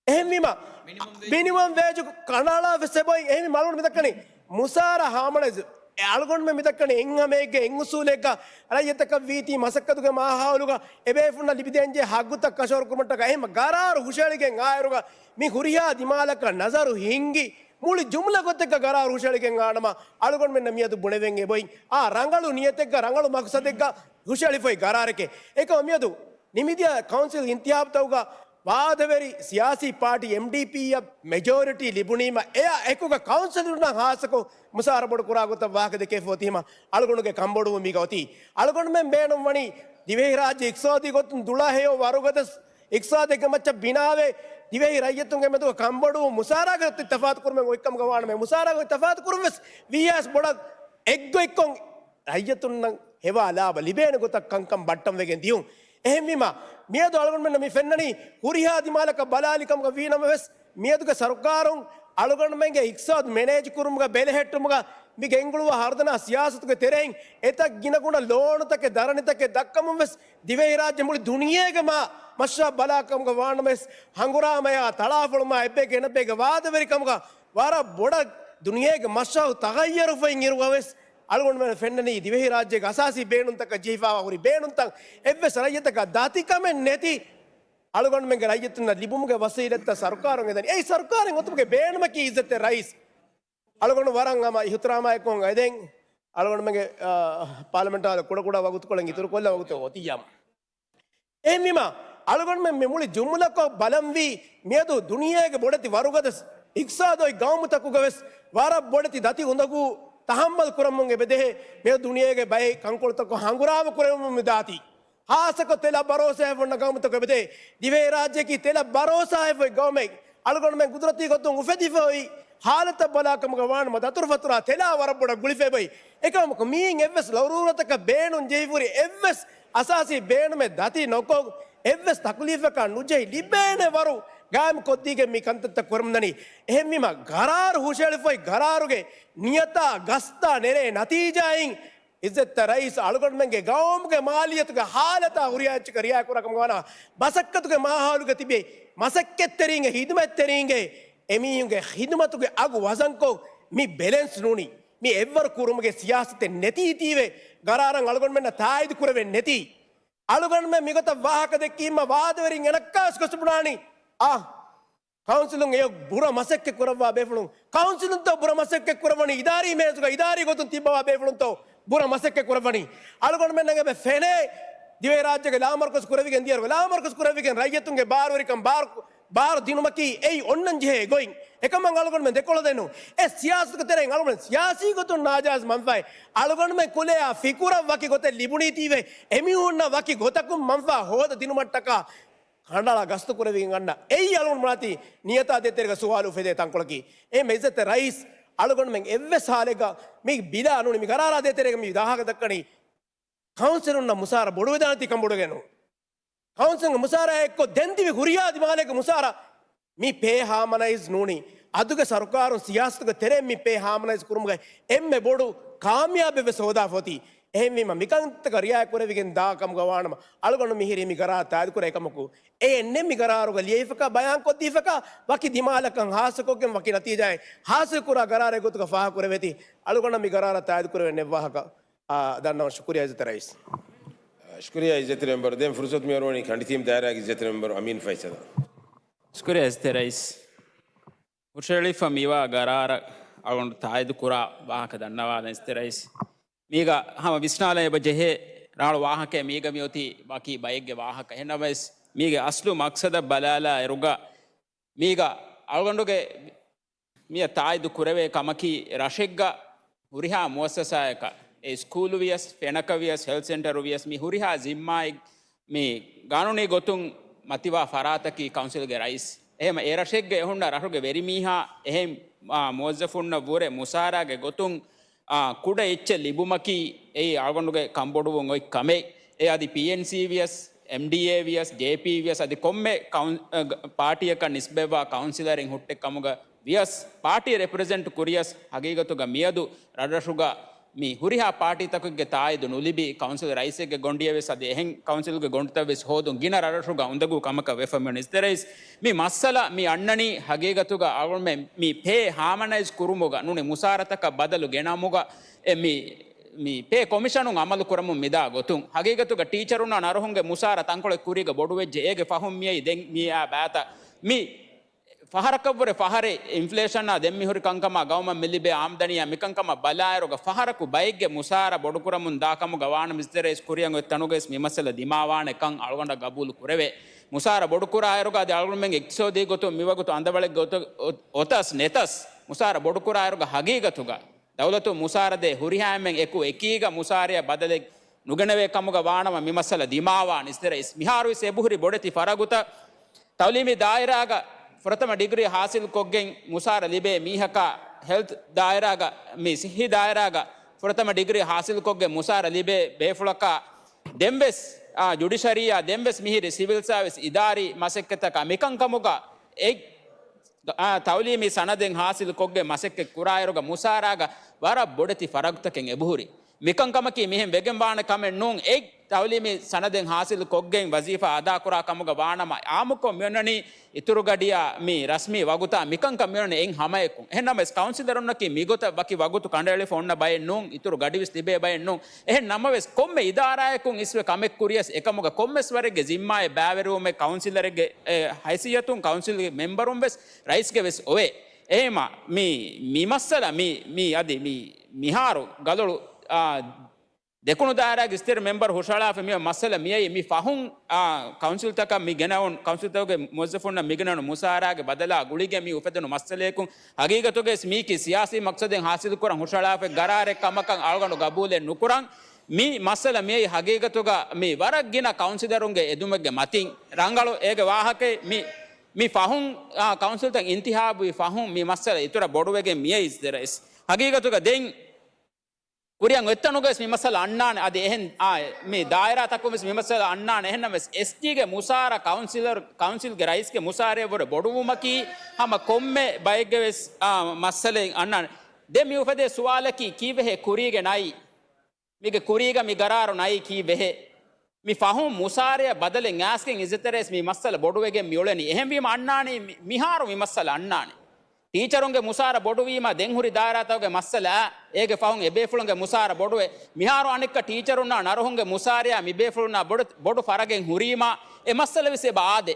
އެހެންވީމަ، މިނިމަމް ވޭޖު. މިނިމަމް ވޭޖު ކަނޑައަޅާ ވެސް އެބައޮތް. އެހެންވީމަ އަޅުގަނޑު މިދައްކަނީ މުސާރަ ހާމަނައިޒް. އެ އަޅުގަނޑުމެން މިދައްކަނީ އެއްހަމައެއްގެ އެއްއުސޫލެއްގަ ރައްޔިތަކަށް ވީތީ މަސައްކަތުގެ މާހައުލުގަ އެބޭފުޅުންނަށް ލިބިދޭންޖެހޭ ހައްގުތައް ކަށަވަރު ކުރުމަށްޓަކާ އެހެން ގަރާރު ހުށައެޅިގެން އާއިރުގަ މި ހުރިހާ ދިމާލަކަށް ނަޒަރު ހިންގި މުޅި ޖުމްލަ ގޮތެއްގަ ގަރާރު ހުށައެޅިގެން އާނަމަ އަޅުގަނޑުމެންނަށް މިއަދު ބުނެވެން އެބައޮތް. އާ ރަނގަޅު ނިޔަތެއްގަ ރަނގަޅު މަގްސަދެއްގަ ހުށައެޅިފައި ގަރާރެކޭ. އެކަމަ މިއަދު ނިމިދިޔަ ކައުންސިލް އިންތިހާބުތަކުގަ ވާދަވެރި ސިޔާސީ ޕާޓީ އެމްޑީޕީއަށް މެޖޯރިޓީ ލިބުނީމަ، އެއާ އެކުގަ ކައުންސިލުންނަށް ހާއްސަކޮށް މުސާރަ ބޮޑު ކުރާ ގޮތަށް ވާހަކަ ދެކެފަ އޮތީމަ، އަޅުގަނޑުގެ ކަންބޮޑުވުން މީގަ އޮތީ. އަޅުގަނޑުމެން ބޭނުންވަނީ ދިވެހިރާއްޖެ އިޤްތިޞާދީ ގޮތުން ދުޅަހެޔޮ ވަރުގަދަ އިޤްތިޞާދެއްގެ މައްޗަށް ބިނާވެ، ދިވެހި ރައްޔިތުންގެ މެދުގަ ކަންބޮޑުވުން މުސާރައިގަ އޮތީ ތަފާތު ކުރުމެއް އޮތްކަމުގަ ވާނަމަ، މުސާރައިގަ އޮތީ ތަފާތު ކުރުން ވެސް ވީހާސް ބޮޑަށް އެއްގޮތްކޮށް ރައްޔިތުންނަށް ހެވާ ލާބަ ލިބޭނެ ގޮތަށް ކަންކަން ބައްޓަން ވެގެން ދިޔުން. އެހެންވީމަ، މިއަދު އަޅުގަނޑުމެންނަށް މި ފެންނަނީ ހުރިހާ ދިމާލަކަށް ބަލާލި ކަމުގަ ވީނަމަވެސް، މިއަދުގެ ސަރުކާރުން އަޅުގަނޑުމެންގެ އިޤްތިޞާދު މެނޭޖް ކުރުމުގަ ބެލެހެއްޓުމުގަ މި ގެންގުޅުވާ ހަރުދަނާ ސިޔާސަތުގެ ތެރެއިން އެތައް ގިނަގުނަ ލޯނުތަކެއް ދަރަނިތަކެއް ދައްކަމުން ވެސް ދިވެހިރާއްޖެ މުޅި ދުނިޔޭގެ މާ މަށާ ބަލާ ކަމުގަ ވާނަމަވެސް، ހަނގުރާމަޔާ ތަޅާފޮޅުމާ އެއްބޭގެ އެނަބޭގެ ވާދަވެރިކަމުގަ ވަރަށް ބޮޑަށް ދުނިޔޭގެ މަށާ ތަޣައްޔަރުފައި އިރުގަވެސް އަޅުގަނޑުމެން ފެންނަނީ ދިވެހިރާއްޖޭގެ އަސާސީ ބޭނުންތަކަށް ޖެހިފައިވާ ހުރި ބޭނުންތައް އެއްވެސް ރައްޔިތަކަށް ދަތިކަމެއް ނެތި އަޅުގަނޑުމެންގެ ރައްޔިތުންނަށް ލިބުމުގެ ވަސީލަތްތައް ސަރުކާރުން އެދަނީ. އެއީ ސަރުކާރެއް އޮތުމުގެ ބޭނުމަކީ އިއްޒަތްތެރި ރައީސް. އަޅުގަނޑު ވަރަށް ހަމަ އިޙްތިރާމާއެކު އެދެން. އަޅުގަނޑުމެންގެ، އާ، ޕާލަމެންޓާ ކުޑަކުޑަ ވަގުތުކޮޅެއް އިތުރުކޮށްލާ ވަގުތެއް އޮތިއްޔާމު. އެހެންވީމަ، އަޅުގަނޑުމެން މި މުޅި ޖުމުލަކޮށް ބަލަންވީ، މިއަދު ދުނިޔޭގެ ބޮޑެތި ވަރުގަދަ އިޤްތިޞާދު އޮތް ގައުމުތަކުގަވެސް ވަރަށް ބޮޑެތި ދަތި އުނދަގޫ ތަޙައްމަލް ކުރަމުން އެބަދޭ. މިއަދު ދުނިޔޭގެ ބައެއް ކަންކޮޅުތަކުން ހަނގުރާމަ ކުރެވެމުން މިދާތީ. ހާއްސަކޮށް ތެލަށް ބަރޯސާވެފަ އޮންނަ ގައުމުތަކު އެބަދޭ. ދިވެހިރާއްޖެއަކީ ތެލަށް ބަރޯސާވެފަ އޮތް ގައުމެއް. އަޅުގަނޑުމެން ގުދުރަތީ ގޮތުން އުފެދިފަ އޮތް ހާލަތަށް ބަލާ ކަމުގަ ވާނަމަ، ދަތުރުފަތުރާ ތެލާ ވަރަށް ބޮޑަށް ގުޅިފަ އެބައޮތް. އެކަމަކު މިއިން އެއްވެސް ލަރޫރަތަކަށް ބޭނުން ޖެހިފަ ހުރި އެއްވެސް އަސާސީ ބޭނުމެއް ދަތި ނޮކޮށް، އެއްވެސް ތަކުލީފަކާ ނުޖެހި ލިބޭނެ ވަރު ގާއިމް ކޮށްދީގެން މި ކަންތައްތައް ކުރަމުންދަނީ. އެހެންވީމަ، ގަރާރު ހުށައެޅިފައި، ގަރާރުގެ ނިޔަތާ ގަސްތާ ނެރޭ ނަތީޖާއިން، އިއްޒަތްތެރި ރައީސް، އަޅުގަނޑުމެންގެ ގައުމުގެ މާލިއްޔަތުގެ ހާލަތާ ހުރިހާ އެއްޗަކަށް ރިއާޔަތްކުރާކަމަށް ވާނަމަ، މަސައްކަތުގެ މާހައުލުގަ ތިބި މަސައްކަތްތެރީންގެ ހިދުމަތްތެރީންގެ އެމީހުންގެ ހިދުމަތުގެ އަގު ވަޒަންކޮށް، މި ބެލެންސް ނޫނީ. މި އެއްވަރު ކުރުމުގެ ސިޔާސަތެއް ނެތީތީވެ، ގަރާރަށް އަޅުގަނޑުމެންނަށް ތާއީދު ކުރެވެން ނެތީ. އަޅުގަނޑުމެން މިގޮތަށް ވާހަކަ ދެއްކީމަ، ވާދަވެރިން އެނައްކާވެސް ގޮސް ބުނާނީ، އާ، ކައުންސިލުން އެޔޮ ބުރަ މަސައްކަތް ކުރައްވާ ބޭފުޅުން، ކައުންސިލުންތޯ ބުރަ މަސައްކަތް ކުރައްވަނީ، އިދާރީ މޭޒުގަ އިދާރީ ގޮތުން ތިއްބަވާ ބޭފުޅުންތޯ ބުރަ މަސައްކަތް ކުރައްވަނީ. އަޅުގަނޑުމެންނަށް އެބަ ފެނޭ، ދިވެހިރާއްޖޭގެ ލާމަރުކަޒު ކުރެވިގެން ދިޔައިރު، ލާމަރުކަޒު ކުރެވިގެން ރައްޔިތުންގެ ބާރުވެރިކަން ބާރު، ބާރު ދިނުމަކީ އެއީ އޮންނަން ޖެހޭ ގޮތް. އެކަމަށް އަޅުގަނޑުމެން ދެކޮޅަށް ދެނު. އެ ސިޔާސަތުގެ ތެރެއިން އަޅުގަނޑުމެން ސިޔާސީ ގޮތުން ނާޖާއިޒް މަންފާއެއް އަޅުގަނޑުމެން ކުލައާ ފިކުރަށް ވަކި ގޮތެއް ލިބުނީތީވެ، އެމީހުންނަށް ވަކި ގޮތަކުން މަންފާ ހޯދަ ދިނުމަށްޓަކާ ކަނޑައަޅާ ގަސްތު ކުރެވިގެން އަންނަ. އެއީ އަޅުގަނޑު ބުނާތީ ނިޔަތާ ދޭތެރޭގަ ސުވާލު އުފެދޭ ތަންކޮޅަކީ. އެހެން އިއްޒަތްތެރި ރައީސް، އަޅުގަނޑުމެން އެއްވެސް ހާލެއްގަ މި ބިލާ ނޫނީ، މި ގަރާރާ ދޭތެރޭގަ މި ދާހަގަ ދައްކަނީ ކައުންސިލުންނަށް މުސާރަ ބޮޑުވެދާނެތީ ކަންބޮޑުވެގެން ނޫން. ކައުންސިލުންގެ މުސާރައާ އެއްކޮށް ދެން ތިބި ހުރިހާ ދިމާލެއްގެ މުސާރަ މި ޕޭ ހާމަނައިޒް ނޫނީ. އަދުގެ ސަރުކާރުން ސިޔާސަތުގެ ތެރެއިން މި ޕޭ ހާމަނައިޒް ކުރުމުގައި އެންމެ ބޮޑު ކާމިޔާބެއްވެސް ހޯދާފަ އޮތީ. އެހެންވީމަ، މިކަންތަކަށް ރިއާޔަތް ކުރެވިގެން ދާ ކަމުގަ ވާނަމަ، އަޅުގަނޑު މިހިރީ މި ގަރާރު ތާއީދުކުރާ އެކަމަކު، އެ އެންނެއް މި ގަރާރުގަ ލިޔެފަކާ، ބަޔާންކޮށްދީފަކާ، ވަކި ދިމާލަކަށް ހާއްސަކޮށްގެން ވަކި ނަތީޖާއެއް ހާސިލްކުރާ ގަރާރެއް ގޮތުގަ ފާހަގަކުރެވޭތީ. އަޅުގަނޑަށް މި ގަރާރަށް ތާއީދުކުރެވެން އެއްވާހަކަ އާ، ދަންނަވަން. ޝުކުރިއްޔާ އިއްޒަތްތެރި ރައީސް. ޝުކުރިއްޔާ އިއްޒަތްތެރި މެމްބަރު. ދެން ފުރުސަތު މިއޮރުވަނީ ކަނޑިތީމް ދާއިރާގެ އިއްޒަތްތެރި މެމްބަރު އަމީން ފައިސަލަށް. ޝުކުރިއްޔާ އިއްޒަތްތެރި ރައީސް. ހުށައެޅިފަ މިވާ ގަރާރަށް އަޅުގަނޑު ތާއީދު ކުރާ ވާހަކަ ދަންނަވާލަން އިއްޒަތްތެރި ރައީސް. މީގަ ހަމަ ވިސްނާލަން އެބަ ޖެހޭ ރާޅު ވާހަކައެއް މީގަ މިއޮތީ ވަކި ބައެއްގެ ވާހަކަ. އެހެންނަމަވެސް މީގެ އަސްލު މަޤްޞަދަށް ބަލާލާ އިރުގަ މީގަ އަޅުގަނޑުގެ މިއަށް ތާއީދު ކުރެވޭ ކަމަކީ، ރަށެއްގަ ހުރިހާ މުއައްސަސާއަކަށް، އެ ސްކޫލު ވިޔަސް، ފެނަކަ ވިޔަސް، ހެލްތް ސެންޓަރު ވިޔަސް، މި ހުރިހާ ޒިންމާއެއް މި ގާނޫނީ ގޮތުން މަތިވާ ފަރާތަކީ ކައުންސިލްގެ ރައީސް. އެހެމަ އެ ރަށެއްގަ އެހުންނަ ރަށުގެ ވެރިމީހާ އެހެން، އާ، މުވައްޒަފުންނަށް ވުރެ މުސާރާގެ ގޮތުން، އާ، ކުޑަ އެއްޗެއް ލިބުމަކީ އެއީ އަޅުގަނޑުގެ ކަންބޮޑުވުން އޮތް ކަމެއް. އެ އަދި ޕީއެންސީ ވިޔަސް، އެމްޑީއޭ ވިޔަސް، ޖޭޕީ ވިޔަސް އަދި ކޮންމެ ކައުން-، އަ، ގ-، ޕާޓީއަކަށް ނިސްބަތްވާ ކައުންސިލަރެއް ހުއްޓެއް ކަމުގަ ވިޔަސް، ޕާޓީ ރެޕްރެޒެންޓް ކުރިޔަސް، ހަގީގަތުގަ މިއަދު ރަށްރަށުގަ މި ހުރިހާ ޕާޓީތަކެއްގެ ތާއީދު ނުލިބި، ކައުންސިލް ރައީސެއްގެ ގޮނޑިއެއް ވެސް އަދި އެހެން ކައުންސިލްގެ ގޮނޑިތައް ވެސް ހޯދުން ގިނަ ރަށްރަށުގަ އުނދަގޫ ކަމަކަށް ވެފަ މިވަނީ އިއްޒަތްތެރި ރައީސް. މި މައްސަލަ މި އަންނަނީ ހަގީގަތުގަ އަޅުގަނޑުމެން މި ޕޭ ހާމަނައިޒް ކުރުމުގަ ނޫނީ މުސާރަތަކަށް ބަދަލު ގެނައުމުގަ އެ މި، މި ޕޭ ކޮމިޝަނުން އަމަލު ކުރަމުން މިދާ ގޮތުން. ހަގީގަތުގަ ޓީޗަރުންނާ ނަރުހުންގެ މުސާރަ ތަންކޮޅެއް ކުރީގަ ބޮޑުވެއްޖެ. އޭގެ ފަހުން މިއައީ ދެން މިއާ ބާތަ މި ފަހަރަކަށްވުރެ ފަހަރެއް އިންފްލޭޝަނާ ދެން މިހުރި ކަންކަމާ ގައުމަށް މިލިބޭ އާމްދަނީއާ މިކަންކަމަށް ބަލާއިރުގަ ފަހަރަކު ބައެއްގެ މުސާރަ ބޮޑުކުރަމުން ދާ ކަމުގަ ވާނަމަ އިއްޒަތްތެރި ރައީސް ކުރިއަށް އޮތް ތަނުގައިސް މި މައްސަލަ ދިމާވާނެ ކަން އަޅުގަނޑަށް ގަބޫލު ކުރެވޭ. މުސާރަ ބޮޑުކުރާއިރުގަ އަދި އަޅުގަނޑުމެންގެ އިޤްތިޞާދީ ގޮތުން މިވަގުތު އަނދަވަޅެއްގެ އޮތަ-، އޮ-، އޮތަސް ނެތަސް މުސާރަ ބޮޑުކުރާއިރުގަ ހަގީގަތުގަ ދައުލަތުން މުސާރަ ދޭ ހުރިހާ އެންމެން އެކު އެކީގަ މުސާރަޔަށް ބަދަލެއް ނުގެނެވޭ ކަމުގަ ވާނަމަ މި މައްސަލަ ދިމާވާނެ އިއްޒަތްތެރި ރައީސް. މިހާރުވެސް އެބަހުރި ބޮޑެތި ފަރަގުތައް ތައުލީމީ ދާއިރާގަ ފުރަތަމަ ޑިގްރީ ހާސިލްކޮށްގެން މުސާރަ ލިބޭ މީހަކާ، ހެލްތް ދާއިރާގަ، މި ސިއްހީ ދާއިރާގަ ފުރަތަމަ ޑިގްރީ ހާސިލްކޮށްގެން މުސާރަ ލިބޭ ބޭފުޅަކާ، ދެންވެސް، އާ، ޖުޑިޝަރީއާ، ދެންވެސް މިހިރި ސިވިލް ސާވިސް އިދާރީ މަސައްކަތަކާ މިކަންކަމުގަ އެ އާ، ތައުލީމީ ސަނަދެއް ހާސިލުކޮށްގެން މަސައްކަތް ކުރާއިރުގަ މުސާރާގަ ވަރަށް ބޮޑެތި ފަރަގުތަކެއް އެބަހުރި. މިކަންކަމަކީ މިހެން ވެގެން ވާނެ ކަމެއް ނޫން. އެ ތައުލީމީ ސަނަދެއް ހާސިލު ކޮށްގެން ވަޒީފާ އަދާކުރާ ކަމުގަ ވާނަމަ، އާއްމުކޮށް މިއޮންނަނީ އިތުރު ގަޑިއާ މި ރަސްމީ ވަގުތާ މިކަންކަން މިއޮންނަނީ އެއް ހަމައަކުން. އެހެންނަމަވެސް ކައުންސިލަރުންނަކީ މިގޮތަށް ވަކި ވަގުތު ކަނޑައެޅިފަ އޮންނަ ބައެއް ނޫން، އިތުރު ގަޑިވެސް ލިބޭ ބައެއް ނޫން. އެހެން ނަމަވެސް، ކޮންމެ އިދާރާއަކުން އިސްވެ ކަމެއް ކުރިޔަސް، އެކަމުގަ ކޮންމެސް ވަރެއްގެ ޒިންމާއެއް ބައިވެރިވުމެއް ކައުންސިލަރެއްގެ، އެ، ހައިސިއްޔަތުން ކައުންސިލްގެ މެމްބަރުން ވެސް ރައީސްގެ ވެސް އޮވޭ. އެހެމަ މި، މި މައްސަލަ މި، މި އަދި މި، މިހާރު ގަލޮޅު، އާ، ދެކުނު ދާއިރާގެ އިއްޒަތްތެރި މެމްބަރު ހުށަހަޅާފަ މި މައްސަލަ މިއައީ މި ފަހުން، އާ، ކައުންސިލްތަކަށް މި ގެނައުން، ކައުންސިލްތަކުގެ މުވައްޒަފުންނަށް މި ގެނައުނު މުސާރާގެ ބަދަލާ ގުޅިގެން މި އުފެދުނު މައްސަލަޔަކުން. ހަގީގަތުގައި މީކީ ސިޔާސީ މަޤްޞަދެއް ހާސިލުކުރަން ހުށަހަޅާފައި ގަރާރެއް ކަމަކަށް އަޅުގަނޑު ގަބޫލެއް ނުކުރަން. މި މައްސަލަ މިއައީ ހަގީގަތުގަ މި ވަރަށް ގިނަ ކައުންސިލަރުންގެ އެދުމެއްގެ މަތިން ރަނގަޅު. އޭގެ ވާހަކައެއް މި، މި ފަހުން، އާ، ކައުންސިލްތައް އިންތިހާބުވި ފަހުން މި މައްސަލަ އިތުރަށް ބޮޑުވެގެން މިއައީ އިއްޒަތްތެރި ރައީސް. ހަގީގަތުގަ ދެން ކުރިއަށް އޮތްތަނުގަވެސް މި މައްސަލަ އަންނާނެ. އަދި އެހެން އާ، މި ދާއިރާތަކުންވެސް މި މައްސަލަ އަންނާނެ. އެހެންނަމަވެސް އެސްޖީގެ މުސާރަ ކައުންސިލަރ، ކައުންސިލްގެ ރައީސްގެ މުސާރަޔަށްވުރެ ބޮޑުވުމަކީ ހަމަ ކޮންމެ ބައެއްގެވެސް، އާ، މައްސަލައެއް އަންނާނެ. ދެން މި އުފެދޭ ސުވާލަކީ ކީއްވެހޭ ކުރީގެ ނައި؟ މީގެ ކުރީގަ މި ގަރާރު ނައީ ކީއްވެހޭ؟ މި ފަހުން މުސާރަޔަށް ބަދަލެއް އައިސްގެން އިއްޒަތްތެރި ރައީސް މި މައްސަލަ ބޮޑުވެގެން މިއުޅެނީ. އެހެންވީމަ އަންނާނީ މި-، މިހާރު މި މައްސަލަ އަންނާނެ. ޓީޗަރުންގެ މުސާރަ ބޮޑުވީމަ ދެން ހުރި ދާއިރާތަކުގެ މައްސަލައާ އޭގެ ފަހުން އެބޭފުޅުންގެ މުސާރަ ބޮޑުވެ، މިހާރު އަނެއްކާ ޓީޗަރުންނާ ނަރުހުންގެ މުސާރަޔާ މިބޭފުޅުންނާ ބޮޑު، ބޮޑު ފަރަގެއް ހުރީމަ އެ މައްސަލަވެސް އެބަ އާދޭ.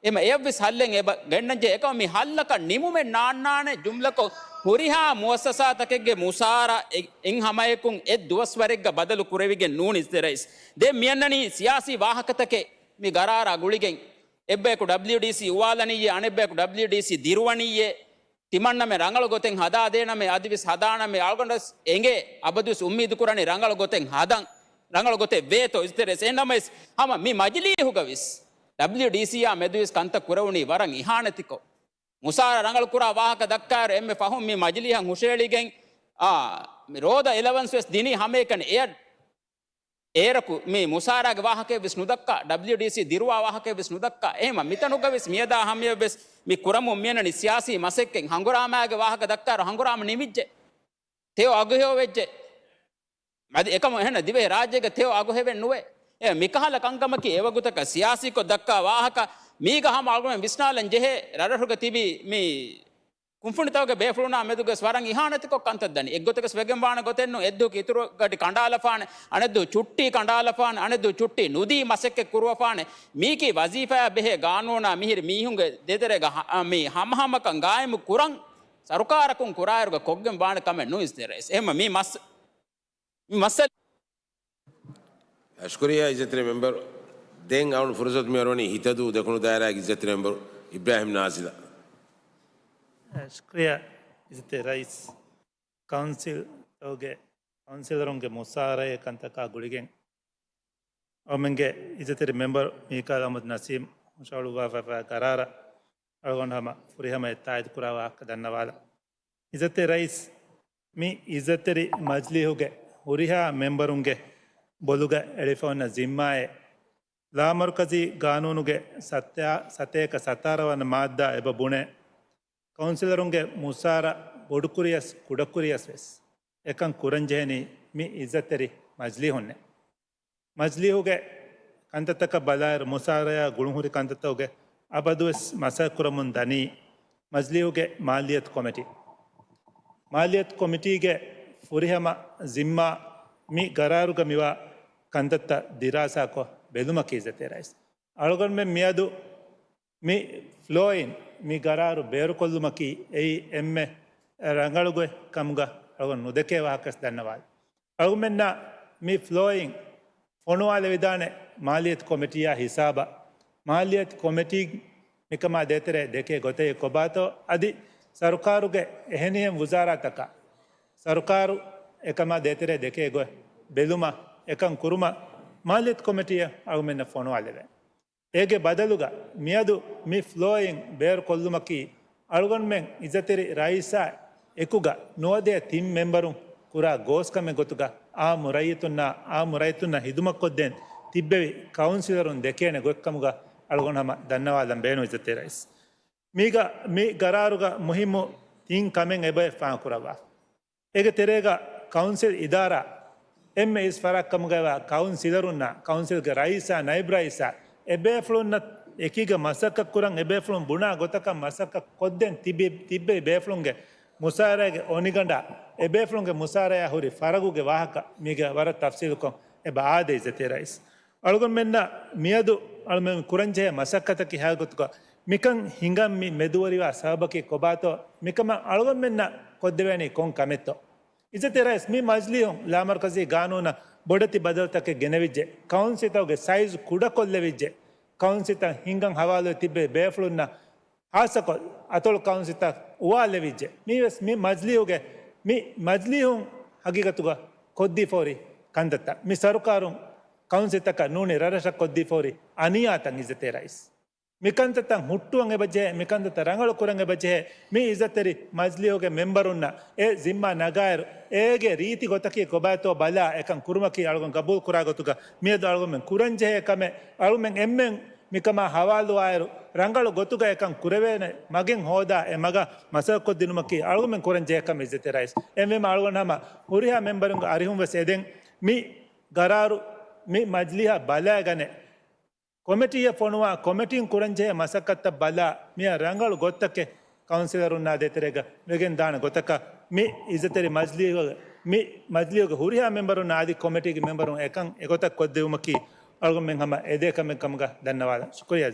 އެމަ އެއަށްވެސް ހައްލެއް އެބަ ގެންނަންޖެހޭ. އެކަމަ މި ހައްލަކަށް ނިމުމެއް ނާންނާނެ. ޖުމްލަކޮށް ހުރިހާ މުއައްސަސާތަކެއްގެ މުސާރަ އެ-، އެއް ހަމައަކުން އެއް ދުވަސްވަރެއްގަ ބަދަލު ކުރެވިގެން ނޫން އިއްޒަތްތެރި ރައީސް. ދެން މިއަންނަނީ ސިޔާސީ ވާހަކަތަކެއް މި ގަރާރާ ގުޅިގެން. އެއްބަޔަކު ޑަބްލިޔުޑީސީ އުވާލަނިއްޔޭ، އަނެއްބަޔަކު ޑަބްލިޔުޑީސީ ދިރުވަނިއްޔޭ. ތިމަންނަމެ ރަނގަޅު ގޮތެއް ހަދާދޭނަމޭ، އަދިވެސް ހަދާނަމޭ، އަޅުގަނޑުވެސް އެނގޭ، އަބަދުވެސް އުއްމީދު ކުރަނީ ރަނގަޅު ގޮތެއް ހަދަން، ރަނގަޅު ގޮތެއް ވޭތޯ އިއްޒަތްތެރި ރައީސް. އެހެންނަމަވެސް ހަމަ މި މަޖިލީހުގަވެސް ޑަބްލިޔުޑީސީއާ މެދުވެސް ކަންތައް ކުރެވުނީ ވަރަށް އިހާނެތިކޮށް. މުސާރަ ރަނގަޅު ކުރާ ވާހަކަ ދައްކާއިރު އެންމެ ފަހުން މި މަޖިލީހަށް ހުށައެޅިގެން، އާ، މި ރޯދަ އެލަވަންސް ވެސް ދިނީ ހަމައެކަނި އެއަށް. އޭރަކު މި މުސާރާގެ ވާހަކައެއްވެސް ނުދައްކާ، ޑަބްލިޔުޑީސީ ދިރުވާ ވާހަކައެއްވެސް ނުދައްކާ. އެހެންމަ މިތަނުގަވެސް މިއަދާ ހަމަޔަށްވެސް މި ކުރަމުން މިއަންނަނީ ސިޔާސީ މަސައްކަތް. ހަނގުރާމާގެ ވާހަކަ ދައްކާއިރު ހަނގުރާމަ ނިމިއްޖެ. ތެޔޮ އަގުހެޔޮ ވެއްޖެ. އަދި އެކަމު އެހެން ދިވެހި ރާއްޖޭގެ ތެޔޮ އަގުހެވެން ނުވޭ. އެ މިކަހަލަ ކަންކަމަކީ އެވަގުތަކަށް ސިޔާސީކޮށް ދައްކާ ވާހަކަ. މީގަ ހަމަ އަޅުގަނޑު ވިސްނާލަން ޖެހޭ ރަށްރަށުގަ ތިބި މި ކުންފުނިތަކުގެ ބޭފުޅުންނާ މެދުގަސް ވަރަށް އިހާނެތިކޮށް ކަންތައް ދަނީ. އެއްގޮތަކަސް ވެގެން ވާނެ ގޮތެއްނު، އެއްދުވަހަކު އިތުރު ގަޑި ކަނޑާލަފާނެ، އަނެއްދުވަހު ޗުއްޓީ ކަނޑާލަފާނެ، އަނެއްދުވަހު ޗުއްޓީ ނުދީ މަސައްކަތް ކުރުވަފާނެ. މީކީ ވަޒީފާއާ ބެހޭ ގާނޫނާ މިހިރި މީހުންގެ ދެތެރޭގަ ހަ-، މި ހަމަހަމަކަން ގާއިމު ކުރަން ސަރުކާރަކުން ކުރާއިރުގަ ކޮށްގެން ވާނެ ކަމެއް ނޫން އިއްޒަތްތެރި ރައީސް. އެހެންމަ މި މަސް-، މި މައްސަލަ ޝުކުރިއްޔާ އިއްޒަތްތެރި މެމްބަރު. ދެން އަޅުގަނޑު ފުރުސަތު މި އަރުވަނީ ހިތަދޫ ދެކުނު ދާއިރާގެ އިއްޒަތްތެރި މެމްބަރު އިބްރާހިމް ނާޒިލަށް. ޝުކުރިއްޔާ އިއްޒަތްތެރި ރައީސް. ކައުންސިލްގެ ކައުންސިލަރުންގެ މުސާރައެއް ކަންތަކާ ގުޅިގެން އަޅުމެންގެ އިއްޒަތްތެރި މެމްބަރު މީކާލް އަޙްމަދު ނަސީމް ހުށަހަޅުއްވާފައިވާ ގަރާރަށް އަޅުގަނޑު ހަމަ ފުރިހަމަ އެއްތާއީދު ކުރާ ވާހަކަ ދަންނަވާލަން. އިއްޒަތްތެރި ރައީސް، މި އިއްޒަތްތެރި މަޖިލީހުގެ ހުރިހާ މެމްބަރުންގެ ބޮލުގަ އެޅިފަ އޮންނަ ޒިންމާއެއް، ލާމަރުކަޒީ ގާނޫނުގެ ސަތޭ-، ސަތޭކަ ސަތާރަ ވަނަ މާއްދާ އެބަ ބުނޭ، ކައުންސިލަރުންގެ މުސާރަ ބޮޑުކުރިޔަސް ކުޑަކުރިޔަސް ވެސް އެކަން ކުރަންޖެހެނީ މި އިއްޒަތްތެރި މަޖިލީހުންނޭ. މަޖިލީހުގެ ކަންތައްތަކަށް ބަލާއިރު، މުސާރަޔާ ގުޅުންހުރި ކަންތައްތަކުގެ އަބަދުވެސް މަސައްކަތްކުރަމުން ދަނީ މަޖިލީހުގެ މާލިއްޔަތު ކޮމިޓީ. މާލިއްޔަތު ކޮމިޓީގެ ފުރިހަމަ ޒިންމާ މި ގަރާރުގަ މިވާ ކަންތައްތައް ދިރާސާކޮށް ބެލުމަކީ އިއްޒަތްތެރި ރައީސް. އަޅުގަނޑުމެން މިއަދު މި ފްލޯއިން މި ގަރާރު ބޭރުކޮށްލުމަކީ އެއީ އެންމެ ރަނގަޅުގޮތް ކަމުގަ އަޅުގަނޑު ނުދެކޭ ވާހަކަވެސް ދަންނަވާލި. އަޅުގަނޑުމެންނަށް މި ފްލޯއިން ފޮނުވާލެވިދާނެ މާލިއްޔަތު ކޮމިޓީއާ ހިސާބަށް. މާލިއްޔަތު ކޮމިޓީ މިކަމާ ދޭތެރޭ ދެކޭ ގޮތެއް ކޮބާތޯ އަދި ސަރުކާރުގެ އެހެނިހެން ވުޒާރާތަކަށް ސަރުކާރު އެކަމާ ދޭތެރޭ ދެކޭ ގޮތް ބެލުމަށް އެކަން ކުރުމަށް މާލިއްޔަތު ކޮމިޓީއަށް އަޅުގަނޑުމެންނަށް ފޮނުވާލެވޭ. އޭގެ ބަދަލުގަ މިއަދު މި ފްލޯއިން ބޭރުކޮށްލުމަކީ އަޅުގަނޑުމެން އިއްޒަތްތެރި ރައީސާ އެކުގަ ނުވަދެއަ ތިން މެމްބަރުން ކުރާ ގޯސްކަމެއް ގޮތުގަ އާއްމު ރައްޔިތުންނާ، އާއްމު ރައްޔިތުންނަށް ހިދުމަތްކޮށްދޭން ތިއްބެވި ކައުންސިލަރުން ދެކޭނެ ގޮތްކަމުގަ އަޅުގަނޑު ހަމަ ދަންނަވާލަން ބޭނުން އިއްޒަތްތެރި ރައީސް. މީގަ މި ގަރާރުގަ މުހިއްމު ތިން ކަމެއް އެބައޮތް ފާހަގަކުރައްވާފަ. އޭގެ ތެރޭގަ ކައުންސިލް އިދާރާ އެންމެ އިސް ފަރާތްކަމުގައިވާ ކައުންސިލަރުންނާ، ކައުންސިލްގެ ރައީސާ، ނައިބް ރައީސާ، އެބޭފުޅުންނަށް އެކީގަ މަސައްކަތްކުރަން، އެބޭފުޅުން ބުނާ ގޮތަކަށް މަސައްކަތް ކޮށްދޭން ތިބި، ތިއްބެވި ބޭފުޅުންގެ މުސާރައިގެ އޮނިގަނޑާ، އެބޭފުޅުންގެ މުސާރަޔާ ހުރި ފަރަގުގެ ވާހަކަ މީގަ ވަރަށް ތަފްސީލުކޮށް އެބަ އާދޭ އިއްޒަތްތެރި ރައީސް. އަޅުގަނޑުމެންނަށް މިއަދު އަޅުމެން ކުރަންޖެހޭ މަސައްކަތަކީ ހަގީގަތުގަ މިކަން ހިނގަން މި މެދުވެރިވާ ސަބަބަކީ ކޮބާތޯ؟ މިކަމަށް އަޅުގަނޑުމެންނަށް ކޮށްދެވޭނީ ކޮން ކަމެއްތޯ؟ އިއްޒަތްތެރި ރައީސް، މި މަޖިލީހުން ލާމަރުކަޒީ ގާނޫނަށް ބޮޑެތި ބަދަލުތަކެއް ގެނެވިއްޖެ، ކައުންސިލްތަކުގެ ސައިޒް ކުޑަކޮށްލެވިއްޖެ، ކައުންސިލްތައް ހިންގަން ހަވާލުވެ ތިއްބެވި ބޭފުޅުންނަށް ހާއްސަކޮށް އަތޮޅު ކައުންސިލްތައް އުވާލެވިއްޖެ. މީވެސް މި މަޖިލީހުގެ، މި މަޖިލީހުން ހަގީގަތުގަ ކޮށްދީފަހުރި ކަންތައްތައް. މި ސަރުކާރުން ކައުންސިލްތަކަށް ނޫނީ ރަށްރަށަށް ކޮށްދީފަހުރި އަނިޔާތައް އިއްޒަތްތެރި ރައީސް. މިކަންތައްތައް ހުއްޓުވަން އެބަޖެހޭ، މިކަންތައްތައް ރަނގަޅު ކުރަން އެބަޖެހޭ، މި އިއްޒަތްތެރި މަޖިލީހުގެ މެމްބަރުންނަށް އެ ޒިންމާ ނަގާއިރު، އޭގެ ރީތި ގޮތަކީ ކޮބާތޯ ބަލާ އެކަން ކުރުމަކީ އަޅުގަނޑު ގަބޫލު ކުރާ ގޮތުގަ މިއަދު އަޅުގަނޑުމެން ކުރަން ޖެހޭ ކަމެއް. އަޅުގަނޑުމެން އެންމެން މިކަމާ ހަވާލުވާއިރު، ރަނގަޅު ގޮތުގަ އެކަން ކުރެވޭނެ މަގެއް ހޯދާ، އެ މަގަށް މަސައްކަތް ކޮށްދިނުމަކީ އަޅުގަނޑުމެން ކުރަން ޖެހޭ ކަމެއް އިއްޒަތްތެރި ރައީސް. އެހެންވީމަ އަޅުގަނޑު ހަމަ ހުރިހާ މެމްބަރުންގެ އަރިހުން ވެސް އެދެން މި ގަރާރު މި މަޖިލީހަށް ބަލާގަނެ. ކޮމިޓީއެއް ފޮނުވާ، ކޮމިޓީން ކުރަންޖެހޭ މަސައްކަތްތައް ބަލާ، މިއަށް ރަނގަޅު ގޮތްތަކެއް ކައުންސިލަރުންނާ ދޭތެރޭގަ ވެގެން ދާނެ ގޮތަކަށް މި އިއްޒަތްތެރި މަޖިލީހުގެ، މި މަޖިލީހުގެ ހުރިހާ މެމްބަރުންނާ އަދި ކޮމިޓީގެ މެމްބަރުން އެކަން އެގޮތަށް ކޮށްދެވުމަކީ އަޅުގަނޑުމެން ހަމަ އެދޭ ކަމެއް ކަމުގަ ދަންނަވާލަން. ޝުކުރިއްޔާ.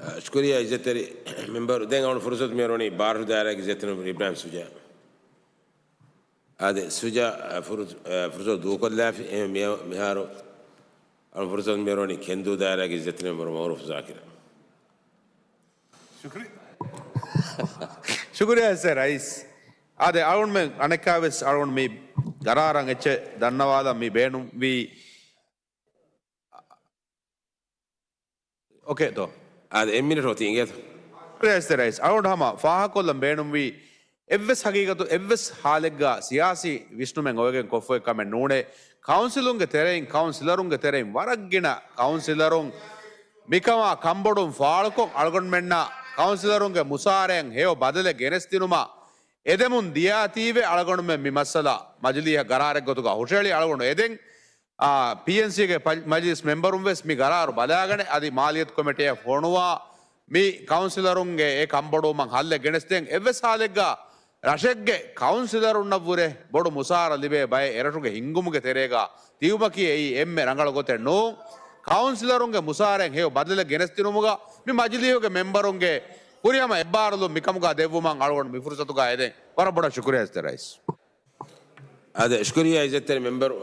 އަ، ޝުކުރިއްޔާ އިއްޒަތްތެރި މެމްބަރު. ދެން އަޅުން ފުރުސަތު މިއޮރުނީ ބާރު ދާއިރާގެ އިއްޒަތްތެރި މެމްބަރު އިބްރާހިމް ސުޖާ. އާދެ، ސުޖާ، އަ، ފުރު-، އަ، ފުރުސަތު ދޫކޮށްލާފި. އެ، މި-، މިހާރު އަޅުން ފުރުސަތު މިއޮރުނީ ކެންދޫ ދާއިރާގެ އިއްޒަތްތެރި މެމްބަރު މައުރޫފް ޒާކިރަށް. ޝުކުރިއްޔާ. ޝުކުރިއްޔާ އިއްޒަތްތެރި ރައީސް. އާދެ، އަޅުންމެން އަނެއްކާވެސް އަޅުން މި ގަރާރަށް އެއްޗެއް ދަންނަވާލަން މި ބޭނުންވީ. އޯކޭ ތޯ؟ އާދެ، އެއް މިނިޓް އޮތީ އިނގޭތޯ؟ ރައީސް، ރައީސް، އަޅުގަނޑު ހަމަ ފާހަގަކޮށްލަން ބޭނުންވީ، އެއްވެސް ހަގީގަތު، އެއްވެސް ހާލެއްގަ ސިޔާސީ ވިސްނުމެއް އޮވެގެން ކޮށްފައި ކަމެއް ނޫނޭ. ކައުންސިލުންގެ ތެރެއިން، ކައުންސިލަރުންގެ ތެރެއިން ވަރަށް ގިނަ ކައުންސިލަރުން މިކަމާ ކަންބޮޑުން ފާޅުކޮށް، އަޅުގަނޑުމެންނަށް ކައުންސިލަރުންގެ މުސާރައިން ހެޔޮ ބަދަލެއް ގެނެސްދިނުމަށް އެދެމުން ދިޔާތީވެ، އަޅުގަނޑުމެން މި މައްސަލަ މަޖިލީހަށް ގަރާރެއް ގޮތުގަ ހުށަހެޅި އަޅުގަނޑު އެދެން. އާ، ޕީއެންސީގެ ޕަ-، މަޖިލިސް މެމްބަރުން ވެސް މި ގަރާރު ބަލާގަނެ، އަދި މާލިޔަތު ކޮމިޓީއަށް ފޮނުވާ، މި ކައުންސިލަރުންގެ އެ ކަންބޮޑުވުމަށް ހައްލެއް ގެނެސްދޭން. އެއްވެސް ހާލެއްގަ ރަށެއްގެ ކައުންސިލަރުންނަށްވުރެ ބޮޑު މުސާރަ ލިބޭ ބައެއް އެރަށުގެ ހިންގުމުގެ ތެރޭގަ ތިއުމަކީ އެއީ އެންމެ ރަނގަޅު ގޮތެއް ނޫން. ކައުންސިލަރުންގެ މުސާރައިން ހެޔޮ ބަދަލެއް ގެނެސްދިނުމުގަ މި މަޖިލީހުގެ މެމްބަރުންގެ ފުރިހަމަ އެއްބާރުލުން މިކަމުގަ ދެއްވުމަށް އަޅުގަނޑު މި ފުރުސަތުގަ އެދެން. ވަރަށް ބޮޑަށް ޝުކުރިއްޔާ އިއްޒަތްތެރި ރައީސް. އާދެ، ޝުކުރިއްޔާ އިއްޒަތްތެރި މެމްބަރު.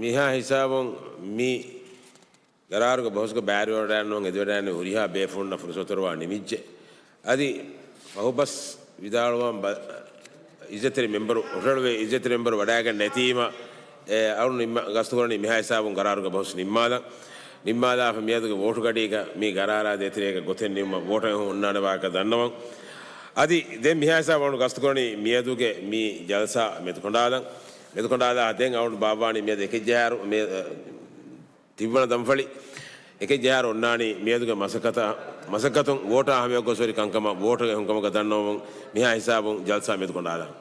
މިހާ ހިސާބުން މި ގަރާރުގެ ބަހުސްގަ ބައިވެރިވެވަޑައިގަންނަވަން އެދިވަޑައިގަންނަވާ ހުރިހާ ބޭފުޅުންނަށް ފުރުސަތު އޮރުވާ ނިމިއްޖެ. އަދި ފަހުބަސް ވިދާޅުވާން ބަ-، އިއްޒަތްތެރި މެމްބަރު ހުށަހެޅުވޭ، އިއްޒަތްތެރި މެމްބަރު ވަޑައިގެން ނެތީމަ، އެ، އަޅުން ނިންމަ-، ގަސްތުކުރަނީ މިހާ ހިސާބުން ގަރާރުގެ ބަހުސް ނިންމާލަން. ނިންމާލާފަ މިއަދުގެ ވޯޓުގަޑީގަ މި ގަރާރާ ދޭތެރޭގަ ގޮތެއް ނިމުމަށް ވޯޓަށް އޮންނާނެ ވާހަކަ ދަންނަވަން. އަދި ދެން މިހާ ހިސާބުން ގަސްތުކުރަނީ މިއަދުގެ މި ޖަލްސާ މެދުކޮނޑާލަން. މެދުކޮނޑާލާ ދެން އަޅުން ބާއްވާނީ މިއަދު އެކެއްޖަހާއިރު މި، އަ، ތިއްބަނަ ދަންފަޅި އެކެއްޖަހާއިރު އޮންނާނީ މިއަދުގެ މަސައްކަތަށް، މަސައްކަތުން ވޯޓާ ހަމަޔަށް ގޮސްހުރި ކަންކަމަށް ވޯޓުގެ އެހުންކަމުގަ ދަންނަވަމުން މިހާ ހިސާބުން ޖަލްސާ މެދުކޮނޑާލަން.